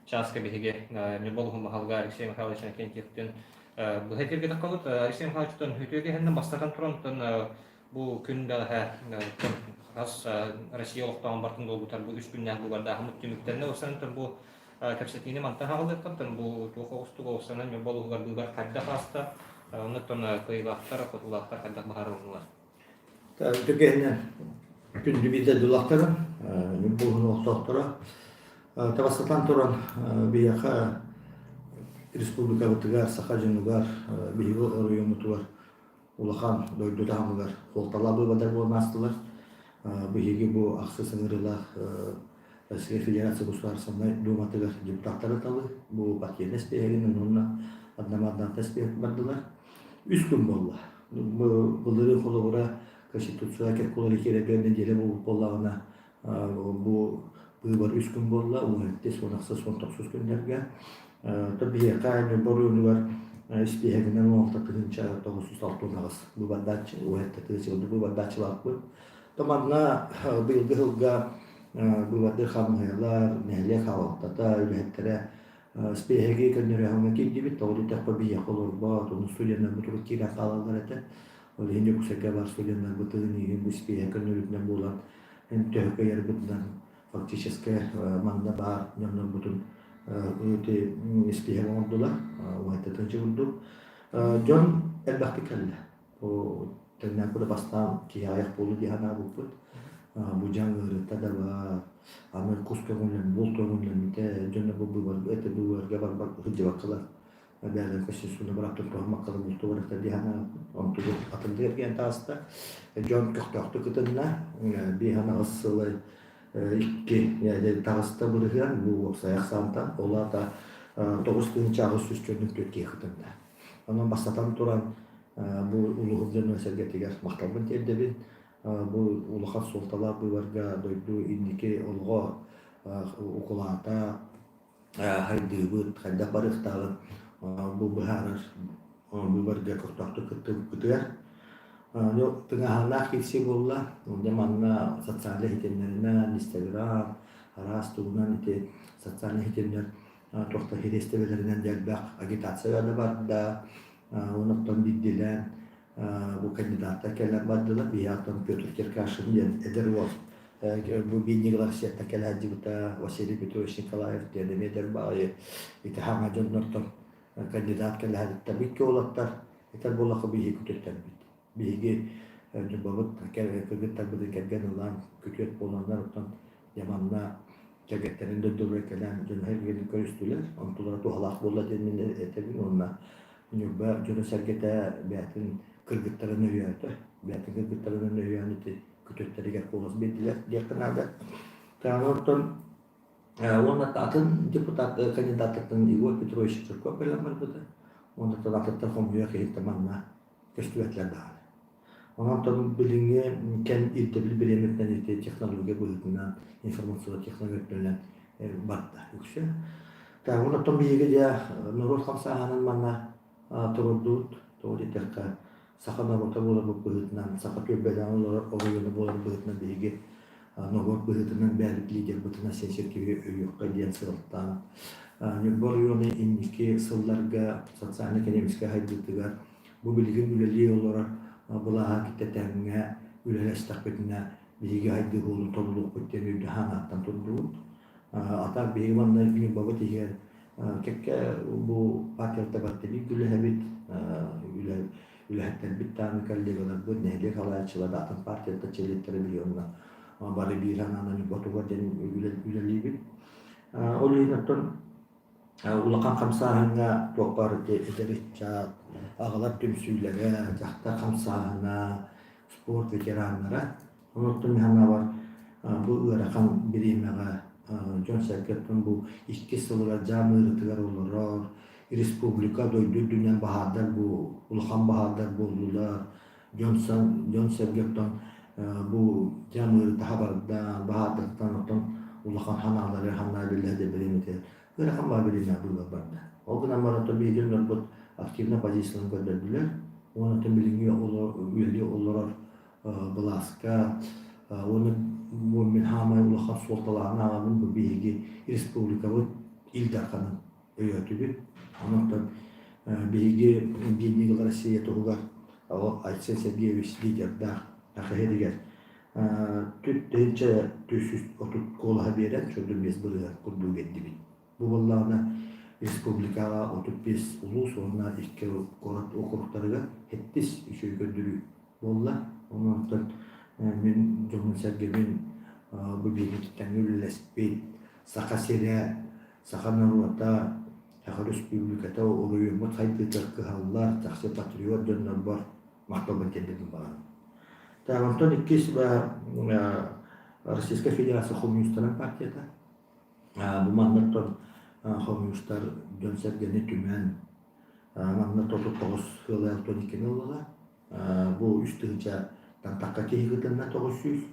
чааска биһиги Ньурба улууһун баһылыга Алексей Михайлович Иннокентьевтыын быһа эфиргэ таххабыт. Алексей Михайловичтан үтүө киһиннэн бастатан туран бу күн бэҕэһээ хас Россия олохтооҕун бартын долгутар бу үс күннээх быыбардааһыммыт түмүктэннэ. Осанан бу кэпсэтиини мантан хаалыаххыттан бу туох оҕустук оҕустанан Ньурба улууһугар быыбар хайдах ааста, оннуттан кыайыылаахтар, хотуулаахтар хайдах быһаарылыннылар? Түгэһинэн күндү биир дойдулаахтарым, Ньурба улууһун олохтоохторо, табастатан туран биһиэхэ республикабытыгар, саха дьонугар, биһиги оройуоммутугар улахан дойду таһымыгар суолталаах быыбардар буолан аастылар. Биһиги бу ахсыс ыҥырыылаах Россия Федерация Государственнай Думатыгар депутаттары талыы, бу партийнай испииһэгинэн уонна одномандатнай испииһэк бардылар. Үс күн буолла. Былырыын холобура Конституция кэккулары киирэргэ нэдиэлэ буолбут буоллаҕына, бу быыбар үс күн буолла, 17, 18, 19 күннэргэ. То биһиэхэ Ньурба оройуонугар испииһэгинэн 16 968 быыбардааччы, 17 тыһыынча быыбардааччылаахпыт. То манна быйылгы сылга быыбардыыр хамыыһыйалар, нэһилиэк салалтата, үлэһиттэрэ Испиэһэги көннөрөөһүҥҥэ киирдибит, тоҕо диэтэххэ биһиэхэ олорбот, ону студеннарбыт урут киирэн хаалаллар этэ. Ол иһин Дьокуускайга баар студеннарбытын иһин бу испиэһэ көннөрүүтүнэн буолан, төһө кыайарбытынан фактически манна баар дьоннорбутун ити испиэһэ оҥордулар, уһаттатын курдук. Дьон элбэхтик кэллэ. Тэҥнээх куда бастаан киһи аҕыйах буолуо дии санаабыппыт. Бу дьаҥ ыарыыта да баар, аны кус көҥүллэн, булт көҥүллэммитэ, дьоно бу быыбарга это быыбарга барбат сылдьыбаккалар, бэйэлэрин конституционнай бырааптарын туһаммаккалар бултуу барыахтар дии санаабыппыт. Онтубут атыннык эргийэн таҕыста. Дьон көхтөөхтүк кытынна. 5-8 сылы икки таҕыста бырыһыан бу уопсай ахсаантан, ол аата 9844 киһи кытынна. Онон бастатан туран бу улууһум дьонун-сэргэтигэр махталбын тиэрдэбин. Бу улахан суолталаах быыбарга дойду инники олоҕо укулаата хайдыыбыт, хайдах барыахтааҕын бу быһаарар быыбарга көхтөөхтүк кыттыбыппытыгар. Тыҥааһыннаах киирсии буолла. Дьэ манна социальнай ситимнэринэн, Инстаграм, араас тугунан ити социальнай ситимнэр туох да сириэстибэлэринэн да элбэх агитация да барда. Онон биирдиилээн бу кандидаттар кэлэн бардылар. Биһиги оттон Петр Черкашин диэн эдэр уол бу биинньиги Россияттан кэлэ сылдьыбыта. Василий Петрович Николаев диэн эмиэ эдэр баҕайы ити хаҥа дьоннортон кандидат кэлэ сылдьыбыттар. Икки уолаттар этэр буоллахха биһиги күтүртэрбит. Биһиги Ньурбабыт кыргыттарбытын кэргэн ылан, күтүөт буоланнар оттон дьэ манна кэргэттэрин дойдулара кэлэн дьоно-сэргэни көрүстүлэр. Онтулара туһалаах буолла диэн мин этэбин уонна Ньурба дьоно-сэргэтэ бэйэтин кыргыттарын өйөөтө. Бэйэтин кыргыттарын өйөөн ити күтүөттэригэр куолас биэрдилэр диэххэ наада. Таана оттон уонна атын депутат кандидаттартан Егор Петрович Жирков кэлэн барбыта. Уонна атыттар хомуйуох иһиттэ манна көстүбэтилэр даҕаны. Онон билиҥҥи кэм ирдэбил бириэмэтинэн ити технология быһыытынан, информационнай технология өттүнэн барда үксэ. Так, онон биһиги дьэ норуот хамсааһынын манна туруордубут. Тоҕо диэтэххэ, саха норуота буоларбыт быһыытынан, саха түөлбэлээн олорор оройуона буолар быһыытынан биһиги норуот быһыытынан бэйэбит лидербытынан син сиркиһи өйүөххэ диэн сыалтаан Ньурба оройуона инники сылларга социально-экономическай сайдыытыгар бу билигин үлэлии олорор былааһы кытта тэҥҥэ үлэлэстэхпитинэ биһиги сайдыы суолун тобулуохпут диэн үрдэ санааттан турдубут. А так биһиги манна Ньурбабыт иһигэр кэккэ бу партияларга барыта биир үлэһэбит, үлэһиттэрбит даҕаны коллегаларбыт, нэһилиэк салайааччылара атын партияттан чилиэттэрэ биһиги онно бары биир санаанан Ньурба туһугар диэн үлэлиибит. Ол иһин оттон Улахан хамсааһыҥҥа туох баар эдэр ыччат, аҕалар түмсүүлэрэ, дьахтар хамсааһына, спорт ветераннара. Онон мин санаабар бу ыарахан бириэмэҕэ дьон-сэргэ оттон бу иккис сылыгар дьаам ыарыытыгар олорор, республика, дойду үрдүнэн баһаардар бу улахан баһаардар буоллулар, дьон-сэргэ оттон бу дьаам ыарыыта хабарда, баһаардартан оттон улахан ханаалары ханна биллэ бириэмэтигэр ыарахан баа бириэмэ быыбар барда. Ол гынан баран оттон биһиги дьоннорбут активно позицияларын көрдөрдүлэр. Уонна оттон билиҥҥи үлэлии олорор былааска уонна бу мин хаамай улахан суолталааҕын ааҕабын бу биһиги республикабыт. Ил Дарханын өйөөтүбүт. Онон биһиги Биир Россия туһугар Айсен Сергеевич лидердаах Саха сиригэр 430 куолаһы биэрэн, 45 бырыһыан курдук биэрдибит. Бу буоллаҕына республикаҕа 35 улуус уонна икки куорат округтарыгар сэттис үчүгэй көрдөрүү буолла. Онон мин дьоммун-сэргэбин бу биһигиттэн үлэлэспит Саха сирэ, саха норуота, Саха Өрөспүүбүлүкэтэ оройуоммут сайдыытыгар кыһаллар, чахчы патриот дьоннорбор махталбын тиэрдэбин баҕарабын. Так, онтон иккис Российская Федерация хомуньуустарын партията. Бу манна хомуньуустар дьон-сэргэни түмэн, манна 39 сыала 62 ыллылар. Бу үс тыһыынчаттан тахха киһи кытынна 900.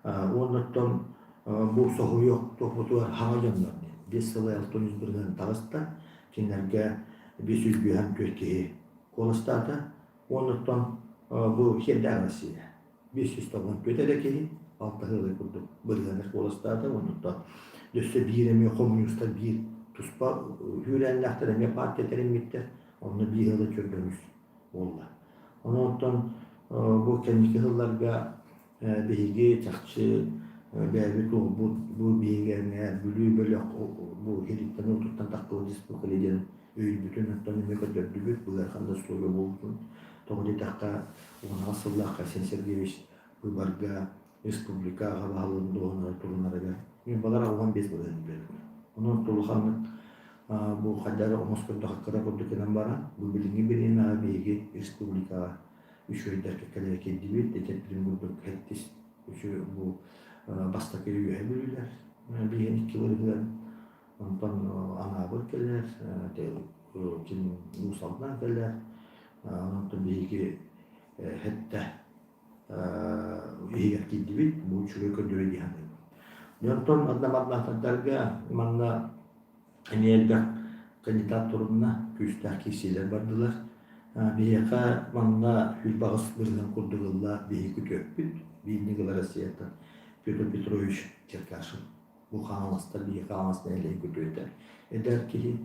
Уоннаттан бу соһуйуох туохпутугар хаҥа дьоннор диэн. 5 сыл 63 бырыһыан таҕыста. Кинилэргэ 554 киһи куоластаата. Уоннаттан бу Сиэрдээх Россия 594 эрэ киһи алта сылы курдук бырыһыанар куоластаата. Оннуттан өссө биир эмиэ хомуньуустар биир туспа үүрээннээхтэр эмиэ партия тэриммиттэр. Онно биир сылы чөргөмүс буолла. Онон бу кэнники сылларга биһиги чахчы бэйэбит уолбут бу биһиги эҥээр Бүлүү бөлөх бу иһириттэн уутуттан тахтыбыт республика диэн өйбүтүн оттон эмиэ көрдөрдүбүт, бу ыарахан да условия буолбутун. Тоҕо диэтэххэ, 10 сыллаах Айсен Сергеевич быыбарга республика аҕа баһылыгын дуоһунаһа турунарыгар мин балар 65 бырыһыан биэрбитим. Онон улаханнык бу хайдах эрэ омос көрдөххө кыра курдук гынан баран, бу билиҥҥи бириэмэҕэ биһиги республикаҕа үчүгэйдэр кэккэлэрэ киирдибит. Этэрбитин курдук сэттис үчүгэй бу бастакы үөһэ бүлүүлэр биһиэн икки бырыһыан онтон Анаабыр кэлэр, ким Уус Алдан кэлэр, онтон биһиги сэттэ иһигэр киирдибит, бу үчүгэй көрдөрүү дии саныыбын. Онтон одномандаттарга манна эмиэ элбэх кандидат турунна, күүстээх киирсиилэр бардылар. Биһиэхэ манна 108 бырыһыан курдук ылла биһиги күтүөппүт, биир Николай Россияттан Петр Петрович Черкашин. Бу хаҥаластар биһиэхэ хаҥалас нэһилиэгин күтүөтэ. Эдэр киһи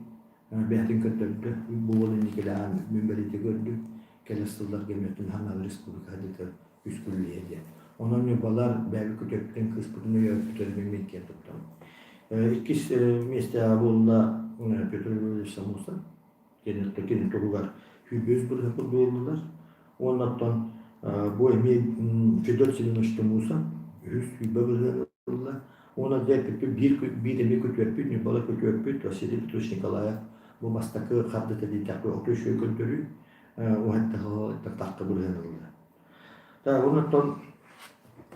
бэйэтин көрдөрдө, бу уол инникилээн мин бэлиэтии көрдүм. Кэлэр сылларга эмиэ Хаҥалас Республика диэтэ үс күллүһэ диэн. Онон ньурбалар бэйэбит күтүөппүтүн кыыспытын өйөөбүппүтүн мин киэн туттабын. Иккис миэстэҕэ буолла Петр Львович Самуса. Кини туһугар 105 бырыһыан курдук ыллылар. Уонна оттон бу эмиэ Федот Семенович Тумусов үһүс сүүрбэ бырыһыан ылла. Уонна дьэ биир биир эмиэ күтүөппүт, Ньурбалар күтүөппүт Василий Петрович Николаев бу бастакы хардыта диэтэххэ оту үчүгэй көрдөрүү уһаттахха тахта бырыһыан ылла. Так, оннуттан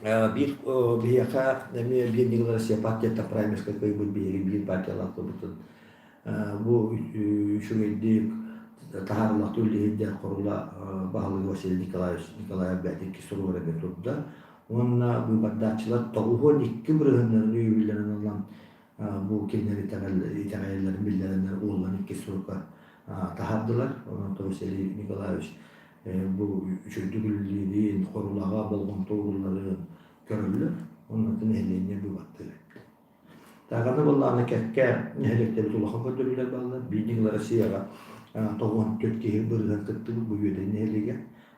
биир биһиэхэ эмиэ биир Ньыгыл Россия партията праймерскай кыайбыт биһиги биир партиялаах турбутун бу үчүгэйдик таһаарылахты үлэһитэ Хорула баһылыга Василий Николаевич Николаев бэйэтин иккис суругар эмиэ турда. Уонна быыбардааччылар 92 бырыһыаннарын өйөбүллэрин ылан бу кинилэр итэҕэйэллэрин биллэрэннэр уолларын иккис сурукка таһаардылар. Онон Василий Николаевич бу үчүгэйдик үлэлиирин, Хорулаҕа болҕомто уурулларын көрөллөр. Онон нэһилиэнньэ быыбардыыр. Даҕаны буоллаҕына кэккэ нэһилиэктэрбит улахан көрдөрүүлэр бааллар. Биир Ньыгыл Россияҕа 94 киһи бырыһыан кыттыбыт бу Үөдэй нэһилиэгэ.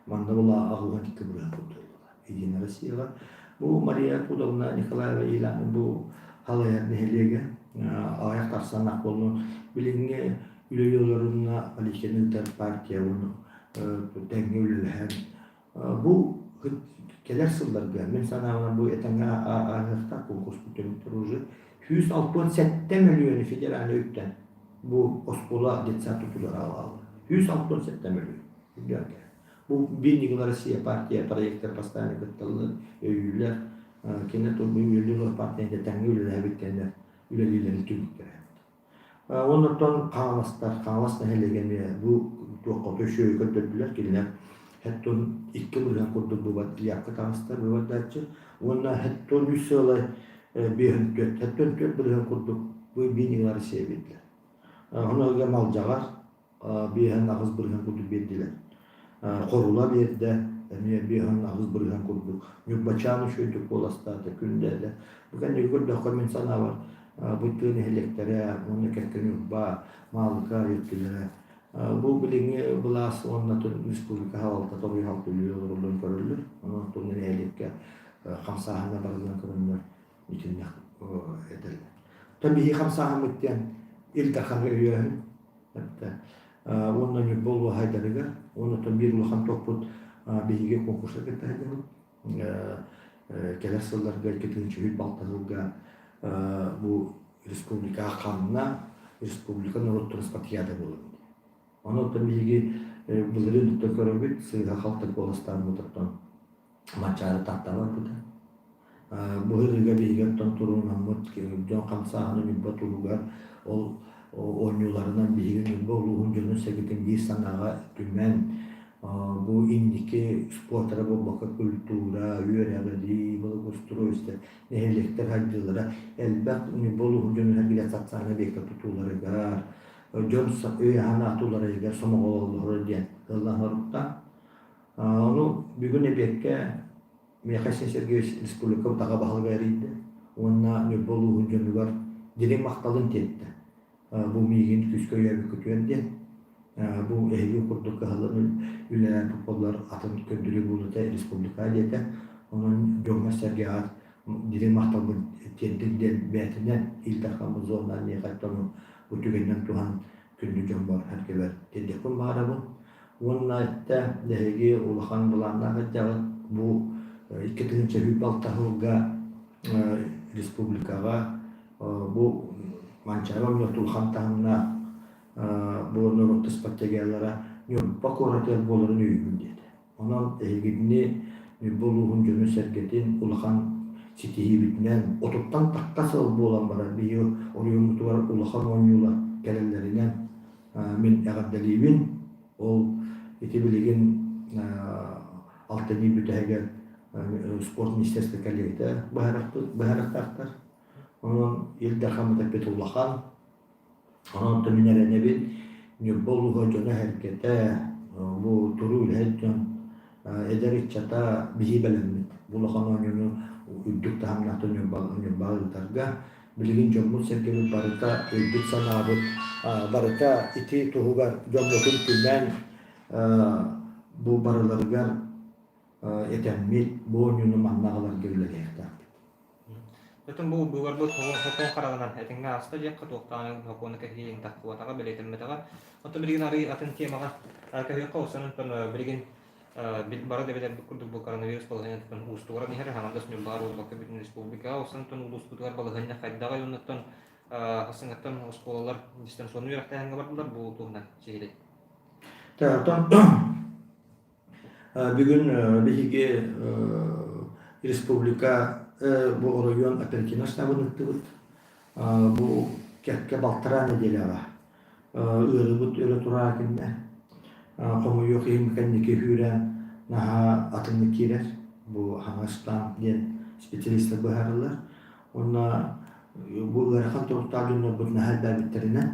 Манна буоллаҕа 62 бырыһыан кыттыллар. Единая Россияҕа. Бу Мария Пудовна Николаева Елена бу халайар нэһилиэгэ аҕыйах тахсаннаах буоллун. Билиҥҥи үлэ олорунна политиканы ыытар партия уонна тэҥҥэ үлэлэһэн бу кэлэр сылларга мин санаабынан бу этэҥҥэ ааһыахтаах конкурспут түмүктэр уже 167 мөлүйүөнү федеральнай үптэн бу оскуола детсад тутуулара аҕалаллар. 167 мөлүйүөн. Үрдүөн Бу биир Ньыгыл Россия партия проектар постоянно кытталлар, өйүүллэр. Кини турбу партия тэҥҥэ үлэлээбит кэннэ үлэлииллэрин түмүктэрэ. Оннуттан Хаҥаластар, Хаҥалас нэһилиэгэ эмиэ бу туохха үчүгэйи көрдөрдүлэр. Кинилэр хэттон икки быһыан курдук быбат Ильякка таҕыстар быбардааччы уонна хэттон үс сыалай биэһин түөрт, хэттон түөрт бырыһыан курдук бу биир Россия биэрдилэр. Ону Малдьаҕар 58 бырыһыан курдук биэрдилэр. Хорула биэрдэ, эмиэ 58 бырыһыан курдук. Ньурбачаан үчүгэйдик куоластаата, күндээдэ. Бу кэнники көрдөххө, мин санаабар, Бу тыа нэһилиэктэрэ уонна кэккэ Ньурба, Маалыка өттүлэрэ бу билиҥҥи былаас уонна республика салалтата уйаһал үлэлии олороллорун көрөллөр. Онон тыл нэһилиэккэ хамсааһына барыллан көрөннөр итиннэх этэллэр. Оттон биһиги хамсааһыммыт диэн Ил Дархаҥҥа өйөөһүн уонна Ньурба улууһайдарыгар уонна оттон биир улахан топпут биһиги конкурса кытта сылдьабыт. Кэлэр сылларга 2006 сылга бу республика ханна республика норуоттарын спартакиада буолар. Ону оттон биһиги былырыын оттон көрөбүт сыыһа-халты куоластааммыт оттон Манчаары Тааттаҕа барбыта. Бу ырыыга биһиги оттон турунаммыт дьон хамсааһына Ньурба туһугар ол оонньууларынан биһиги Ньурба улууһун дьонун-сэргэтин биир санааҕа түмэн бу инники спорт эрэ буолбакка культура, үөрэҕирии, благоустройство, нэһилиэктэр сайдыылара элбэх Ньурба улууһун дьонун-сэргэтин социальнай объекта тутууларыгар, дьон өй-санаа туларыгар сомоҕолоһоллоро диэн ыллаан оруктаах. Ону бүгүн эбиэккэ Михаил Сергеевич республика утаҕа баһылыга эрийдэ уонна Ньурба улууһун дьонугар дириҥ махталын тиэртэ. Бу миигин күүскэ өйөөбүккүтүөн диэн. Бу эһиги курдук кыһаллан үлэлээбит буоллар атын көрдөрүү буолуо этэ республика диэтэ. Онон дьоҥҥо-сэргэҕэ дириҥ махталбын тиэрдин диэн бэйэтинэн Ил Дархан зонанан миэхэ бу түгэнинэн туһан күндү дьоммор эргэбэр тиэрдиэхпин баҕарабын. Уонна эттэ, эһиги улахан былааннаах эрдэҕит, бу 2026 сылга республикаҕа бу Манчаары оонньооту улахан таһымнаах бу норуоттар спартакиадалара Ньурба куоратыгар буоларын өйүүбүн диэтэ. Онон эһигини Ньурба улууһун дьонун-сэргэтин улахан ситиһиибитинэн отуттан тахса сыл буолан баран биһиги оройуоммутугар улахан оонньуулар кэлэллэринэн мин эҕэрдэлиибин. Ол ити билигин алтынньы бүтэһигэр спорт министерство кэлиэтэ быһаарыахтаахтар. Онон Ил Дархаммыт эппит улахан. Онон оттон мин эрэнэбин Ньурба улууһа дьоно-сэргэтэ, бу туруу үлэһит дьон, эдэр ыччата биһи бэлэммит. Бу улахан оонньууну үрдүк таһымнаахтык Ньурбаҕа ыытарга Билигин дьоммут-сэргэбит барыта өйбүт-санаабыт барыта ити туһугар дьоммутун түмэн бу барыларыгар этэммит бу оонньууну манна аҕаларга үлэлиэхтээхпит. Бүтүн бу быыбарбыт сокуон хараҕынан этиҥҥэ ааста диэххэ туохтааҕын сокуону кэһии тахсыбатаҕа, бэлиэтэммэтэҕэ. Оттон билигин арыый атын темаҕа көһүөххэ осанан билигин Бары да билэрбит курдук бу коронавирус балаһыанньатыттан уустугуран иһэр, аҥардас Ньурбаҕа буолбакка бүтүн республикаҕа, онтон улууспутугар балаһыанньа хайдаҕый оннуттан саҥаттан оскуолалар дистанционнай үөрэхтээһиҥҥэ бардылар бу туһунан сиһилий. Оттон бүгүн биһиги республика бу оройуон оперативнай штабын ыыттыбыт. Бу кэккэ балтараа нэдиэлэҕэ ыарыыбыт өрө тураа кэннэ хомойуох иһин кэнники үүрэн наһаа атыннык киирэр бу хаҥастаан диэн специалистар быһаараллар уонна бу ыарахан туруктаах дьоннорбут наһаа элбээбиттэринэн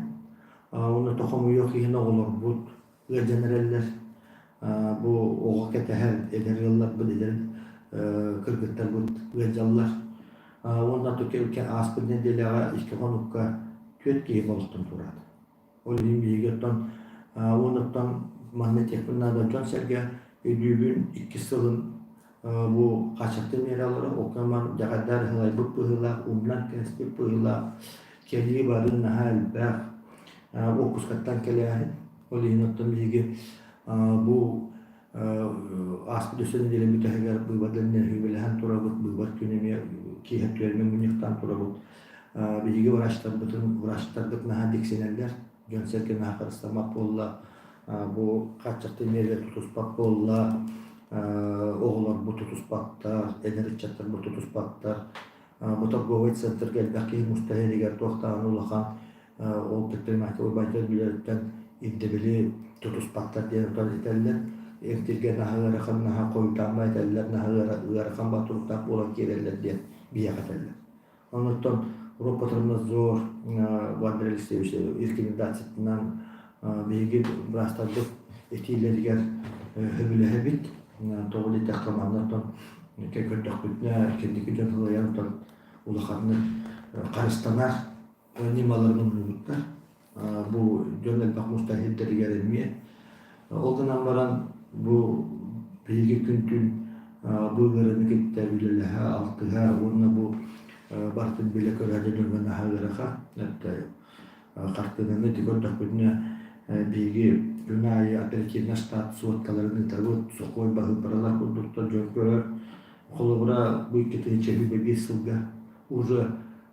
уонна то хомойуох иһин оҕолорбут ыалдьан эрэллэр бу оҕо кэтэһэр эдэр ыалларбыт эдэр кыргыттарбыт ыалдьаллар уонна ааспыт нэдиэлэҕэ икки хонукка түөрт киһи олохтон туораата. Ол иһин биһиги оттон уонуттан манна этиэхпин наада дьон-сэргэ өйдүүбүн иккис сылын бу хааччахтыы миэралары окаман дьаҕайдар ыһылайбыт быһыылаах, умнан кээспит быһыылаах, кэлии барыы наһаа элбэх, уоппускаттан кэлээһин. Ол иһин оттон биһиги бу ааспыт өссө нэдиэлэ бүтэһигэр быыбардан сүбэлэһэн турабыт, быыбар күнэ эмиэ киэһэ түөрмэ мунньахтаан турабыт. Биһиги врачтарбытын, врачтарбыт наһаа диксинэллэр, дьон-сэргэ наһаа харыстаммат буолла, бу хааччахтыы миэрэлэр тутуспат буолла, оҕолорбут тутуспаттар, эдэр ыччаттарбыт тутуспаттар. Бу торговай центрга элбэх киһи муста иһэригэр туох даҕаны улахан ол предприниматель урбаанньыттар билэриттэн ирдэбили тутуспаттар диэн утары этэллэр. Эмтиргэ наһаа ыарахан, наһаа хойутаама этэллэр, наһаа ыарахан батуруктаах буолан киирэллэр диэн биһиэхэ этэллэр. Оннуттан Роспотребнадзор Владимир Алексеевич рекомендациятынан биһиги быраастарбыт этиилэригэр сөбүлэһэбит. Тоҕо диэтэххэ, манна оттон көрдөхпүтүнэ, кэнники дьон сылайан оттон улаханнык харыстанар ньымаларын умнубуттар. Бу дьон элбэх мустар сирдэригэр эмиэ. Ол гынан баран бу биһиги күн-түүн бу ыарыыны кытта үлэлэһэ, алтыһа уонна бу барытын билэ-көрө дьоҥҥо наһаа ыарахан. Хартыынаны ити көрдөхпүтүнэ биһиги күн аайы оперативный штат сводкаларын ыытабыт, сухой баһыыппаралар курдуктар дьон көрөр. Холобура, бу 2025 сылга уже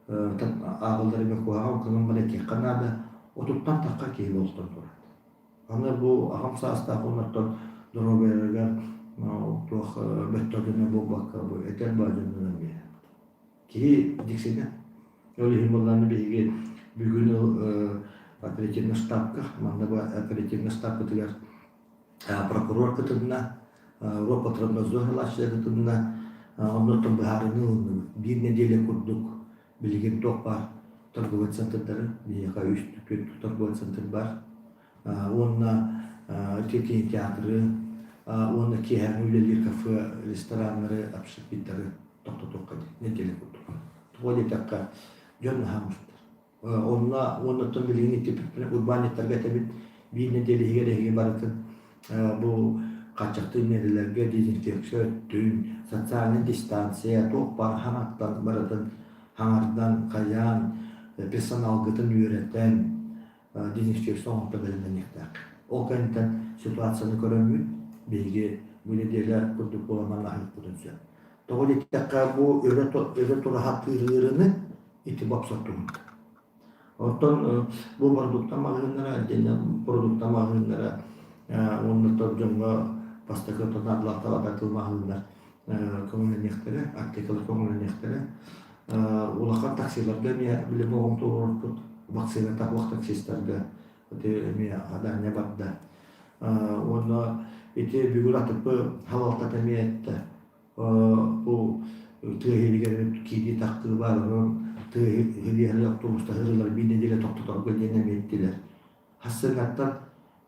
ааҕылларыгар куһаҕан кылын баран этиэххэ наада, отуттан тахха киһи буолтан турар. Аны бу аҕам саастаах олортон доруобуйаларыгар туох бөттөх дьоно буолбакка бу этэр баа дьоннорун эмиэ. Киһи дьиксинэ. Ол иһин буоллаҕына биһиги бүгүн оперативный штабка, манна бу оперативный штабпытыгар прокурор кытынна, Роспотребнадзор салайааччыта кытынна, оннуттан быһаарыныы ылынныбыт. Биир нэдиэлэ курдук билигин туох баар торговай центрдары, биһиэхэ үс түөрт торговай центр баар. Уонна ити кинотеатры, уонна киэһээҥҥи үлэлиир кафе, рестораннары, общепиттары тохтотуохха диэн нэдиэлэ курдук. Тоҕо диэтэххэ, дьон наһаа мустар. Онно уоннаттан билигин ити урбаанньыттарга этэбит биир нэдиэлэ иһигэр эһиги барытын бу хааччахтыыр миэрэлэргэ дезинфекция өттүн, социальнай дистанция, туох баар хаҥаттан барытын хаҥардан, хайаан, персоналгытын үөрэтэн дезинфекция оҥорто бэлэмнэниэхтээх. Ол кэнниттэн ситуацияны көрөммүт биһиги бу нэдиэлэ курдук буолан аһыахпытын сөп. Тоҕо диэтэххэ бу өрө өрө тураһа тыырыырыны ити бопсор туһунан. Оттон бу бородуукта маҕаһыыннара отдельно бородуукта маҕаһыыннара уонна дьоҥҥо бастакы наадалаах табаардар маҕаһыыннар көҥүллэниэхтэрэ, аптекалар көҥүллэниэхтэрэ. Улахан таксиларга эмиэ били болҕомто уурбут вакцина табах таксистарга ити эмиэ адаанньа барда. Уонна ити бүгүн АТП халалтата эмиэ эттэ. Бу тыа иһигэр киирии тахтыы баар, онон тыа иһигэр автобустаһыылар биир нэдиэлэ тохтоторго диэн эмиэ эттилэр. Хассыҥҥаттан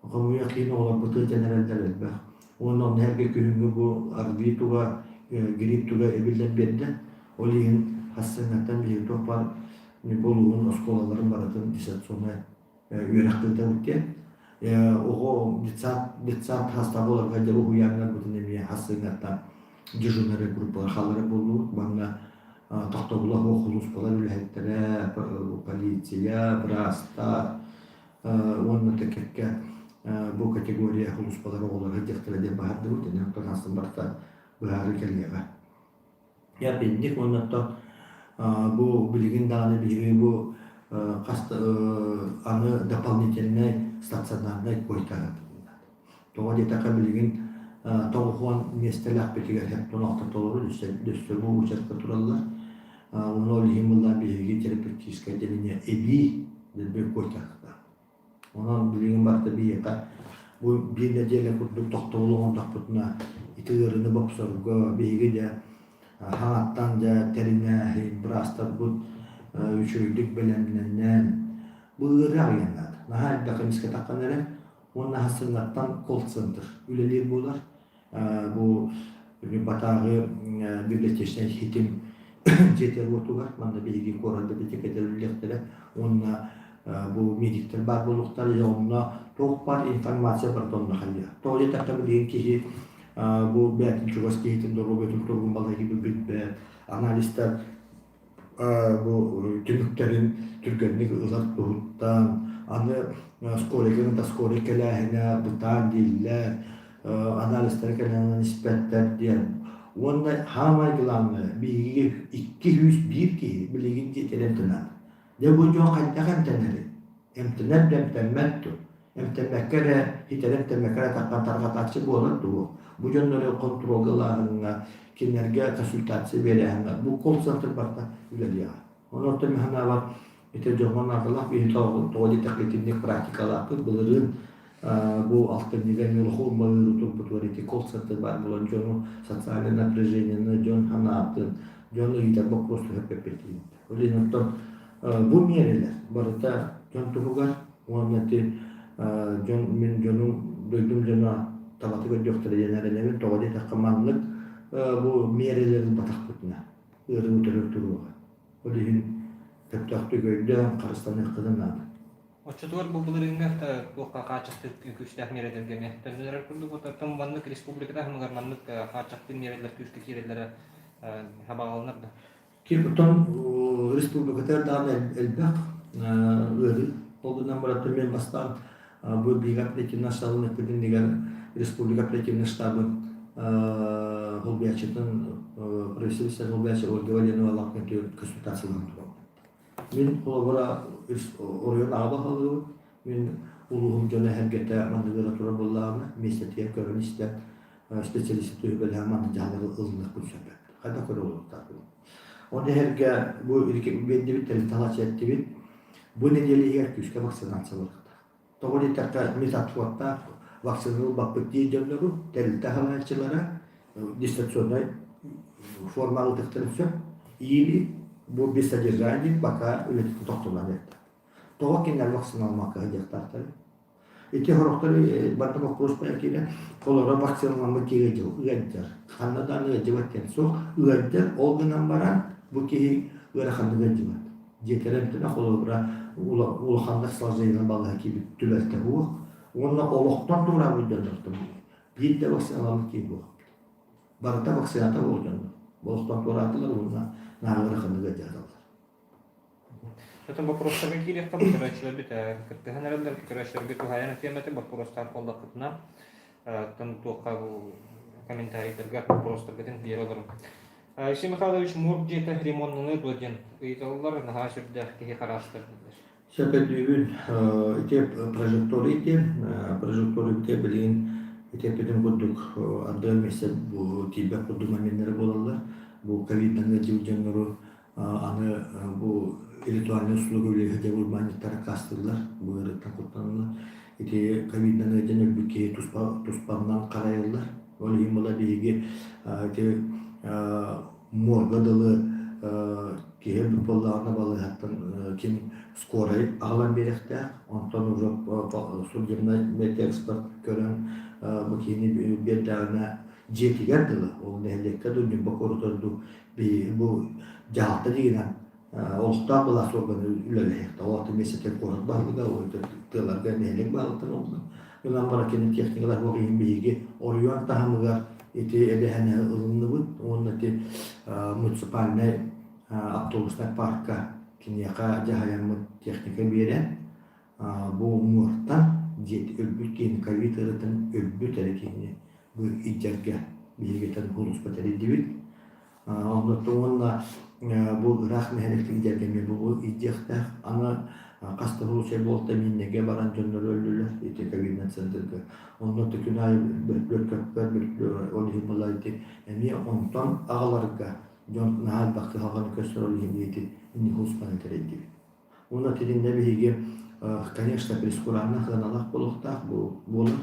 хомуйа киин оҕолорбутун дьэнэрэллэр элбэх. Уонна онно эргэ күһүҥҥү бу АРВИ туга, грипп туга эбиллэн биэрдэ. Ол иһин хассыҥҥаттан биһиги туох баар улууһун оскуолаларын барытын дистанционнай үөрэх ыытабыт диэн. Оҕо детсад детсад хастаах буоларга дьэ уһуйааннарбытын эмиэ хассыҥҥаттан дежурнай группалар хааллара буоллубут. Манна тохтобула суох сулууспалар үлэһиттэрэ, полиция, быраастар уонна да кэккэ бу категория сулууспалар оҕолоро сылдьыахтара диэн баһардыбыт. Ини оттон астын барыта быһаарыы кэлиэҕэ. Я бинник уонна оттон бу билигин даҕаны биһиги бу хас аны дополнительнай стационарнай койка Тоҕо диэтэххэ билигин 90 миэстэлээхпитигэр хептон алта толору өссө бу участка тураллар. Уонна ол иһин буоллаан биһиги терапевтическай отделение эбии дэлби койкалаахтаах. Онон билигин барыта биһиэхэ бу биир нэдиэлэ курдук тохтобул оҥордохпутуна ити ыарыыны бопсорго биһиги дьэ хаҥаттан дьэ тэринээһин, быраастарбыт үчүгэйдик бэлэмнэнэн бу ыарыы аҕыйаан наада. Наһаа элбэх эмискэ таххан эрэр уонна сарсыҥҥаттан колл-центр үлэлиир буолар. Бу Ньурбатааҕы библиотечнай ситим дьиэтигэр-уотугар манна биһиги куорат библиотекатыгар үлэлиэхтэрэ уонна бу медиктэр баар буолуохтара дьэ онно туох баар информация барыта онно хайыа. Тоҕо диэтэххэ билигин киһи бу бэйэтин чугас киһитин доруобуйатын туругун балайга билбэт, анализтар бу түмүктэрин түргэнник ылар туһуттан аны скорыйга да скорый кэлээһинэ бытаан дииллэр, анализтары кэлэн испэттэр диэн. Уонна хаамай главное биһиги 201 киһи билигин дьиэтигэр эмтэнэр. Дьэ бу дьон хайдах эмтэнэрий? Эмтэнэр да эмтэммэт дуо? Эмтэммэккэ эрэ, хитэрэ эмтэммэккэ эрэ таххан тарҕатааччы буолар дуо? Бу дьоннору хонтуруолга ылааһыҥҥа, кинилэргэ консультация биэрээһиҥҥэ бу колл-центр барыта үлэлиэҕэ. Онон оттон мин санаабар, ити дьоҥҥо наадалаах биһи тоҕо диэтэххэ итинник практикалаахпыт. Былырыын бу алтынньыга эмиэ улахан уммалыыры турбутугар ити колл-центр баар буолан дьону социальное напряжениены, дьон санаатын, дьон ыйытар боппуруостары эппэппит. Ол иһин оттон бу миэрэлэр барыта дьон туһугар уонна ити дьон мин дьонум дойдум дьоно табатык өйдүөхтэрэ диэн эрэнэбин. Тоҕо диэтэххэ маннык бу миэрэлэри ылбатахпытына ыарыы утары туруоҕа. Ол иһин Сөптөөхтүк өйдөөн, харыстаныаххытын наада. Оччотугар бу былырыыҥҥа туохха хааччахтыыр күүстээх миэрэлэргэ эмиэ төннөрөр курдук оттон маннык республика таһымыгар маннык хааччахтыыр миэрэлэр күүскэ киирэллэрэ хабаҕаланар да? Оттон республикатыгар даҕаны элбэх ыарыы. Ол гынан баран мен бастаан бу биһиги оперативнай штабын эппитинигэр республика оперативнай штабын холбуйааччытын правительство холбуйааччы Ольга Валерьевна Лапкин консультациялаан турабын. Мин холобура оройуон аҕа баһылыгым, мин улууһум дьоно эһэргэтэ маннык ыра турар буоллаҕына, миэстэтигэр көрөн-истэн специалист түһүбэлэһэн маннык дьаһаллары ылыныахпын сөп. Хайдах көрө олоруохтаахпын. Оны эһэргэ бу биэрдибит тэрилтэ эттибит. Бу нэдиэлэ иһигэр күүскэ вакцинация барыахтаах. Тоҕо диэтэххэ, медотводтаах вакцина ылбаппыт диир дьоннору тэрилтэ аһылааччылара дистанционнай форма ылытыахтарын сөп. Или бу без содержания пока үлэтин тохтолон эттэ. Тоҕо кинилэр вакциналаммакка сылдьыахтаахтарый? Ити сорохтор барыта боппуруос киирэн, холоро вакциналаммыт киһи ыалдьар. Ханна даҕаны ыалдьыбат диэн суох. Ыалдьар, ол гынан баран бу киһи ыараханнык ыалдьыбат. Дьиэтэрэ эмтэнэ холобура улаханнык сложнение балыһа киирбит түбэлтэ суох. Уонна олохтон туораабыт дьоннортон биир да вакциналаммыт киһи суох. Барыта вакцината буол дьоннор. Олохтон туораатылар уонна наһаа ыараханнык ыалдьааталлар. Оттон боппуруостарга киириэххэ, көрөөччүлэрбит кыттыһан эрэллэр, көрөөччүлэргэ туһаайан этиэм этэ, боппуруостаах буоллаххытына, оттон туохха бу комментарийдарга боппуруостаргытын биэрэ олоруҥ. Алексей Михайлович морг дьиэтэ ремоннаныа дуо диэн ыйыталлар, наһаа сүрдээх киһи хараастар дииллэр. Сөп өйдүүбүн. Ити прожекторий диэн, прожекторий ити билигин ити эппитим курдук ардыгар миэстэ бу тиийбэт курдук моменнары буолаллар. Бу ковидтан ыалдьыбыт дьоннору аны бу ритуальнай услуга үлэһитэ урбаанньыттар аккаастыыллар, бу ыарыыттан куттаналлар. Ити ковидтан ыалдьан өлбүт киһи туспа туспанан харайыллар. Ол иһин була биһиги ити морга дылы киһи өлбүт буоллаҕына балыыһаттан ким скорай аҕалан биэриэхтээх, онтон уже судебнай медэксперт көрөн бу киһини биэрдэҕинэ дьиэтигэр дылы, ол нэһилиэккэ дуу, Ньурба куоратыгар дуу бу дьаһалта диигинэн олохтоох былаас органа үлэлэһиэхтээх. Ол атын миэстэтигэр куорат баһылыга, ол тыаларга нэһилиэк баһылыктара буолла. Ылан баран кини техникалар буох иһин биһиги оройуон таһымыгар ити эбэһэни ылынныбыт уонна ити муниципальнай автобуснай парка киниэхэ дьаһайаммыт техника биэрэн бу уҥуортан дьиэт өлбүт киһини ковид ыарыытын өлбүт эрэ киһини бу илдьэргэ биһигитэн улууспа тэрийдибит. Оннуттан уонна бу ыраах нэһилиэктик дьэргэммит бу илдьиэхтээх. Аны хас да случай буолта мииннэгэ баран дьоннор өллүлэр ити ковидный центрга. Онно күн аайы бөртүлөр көппөр, бөртүлөр ол иһин була ити эмиэ онтон аҕаларга дьон наһаа элбэх кыһалҕаны көрсөр ол иһин ити инник улуспаны тэрийдибит. Уонна итиннэ биһиги, конечно, прескуранна сыаналаах буолуохтаах буолар.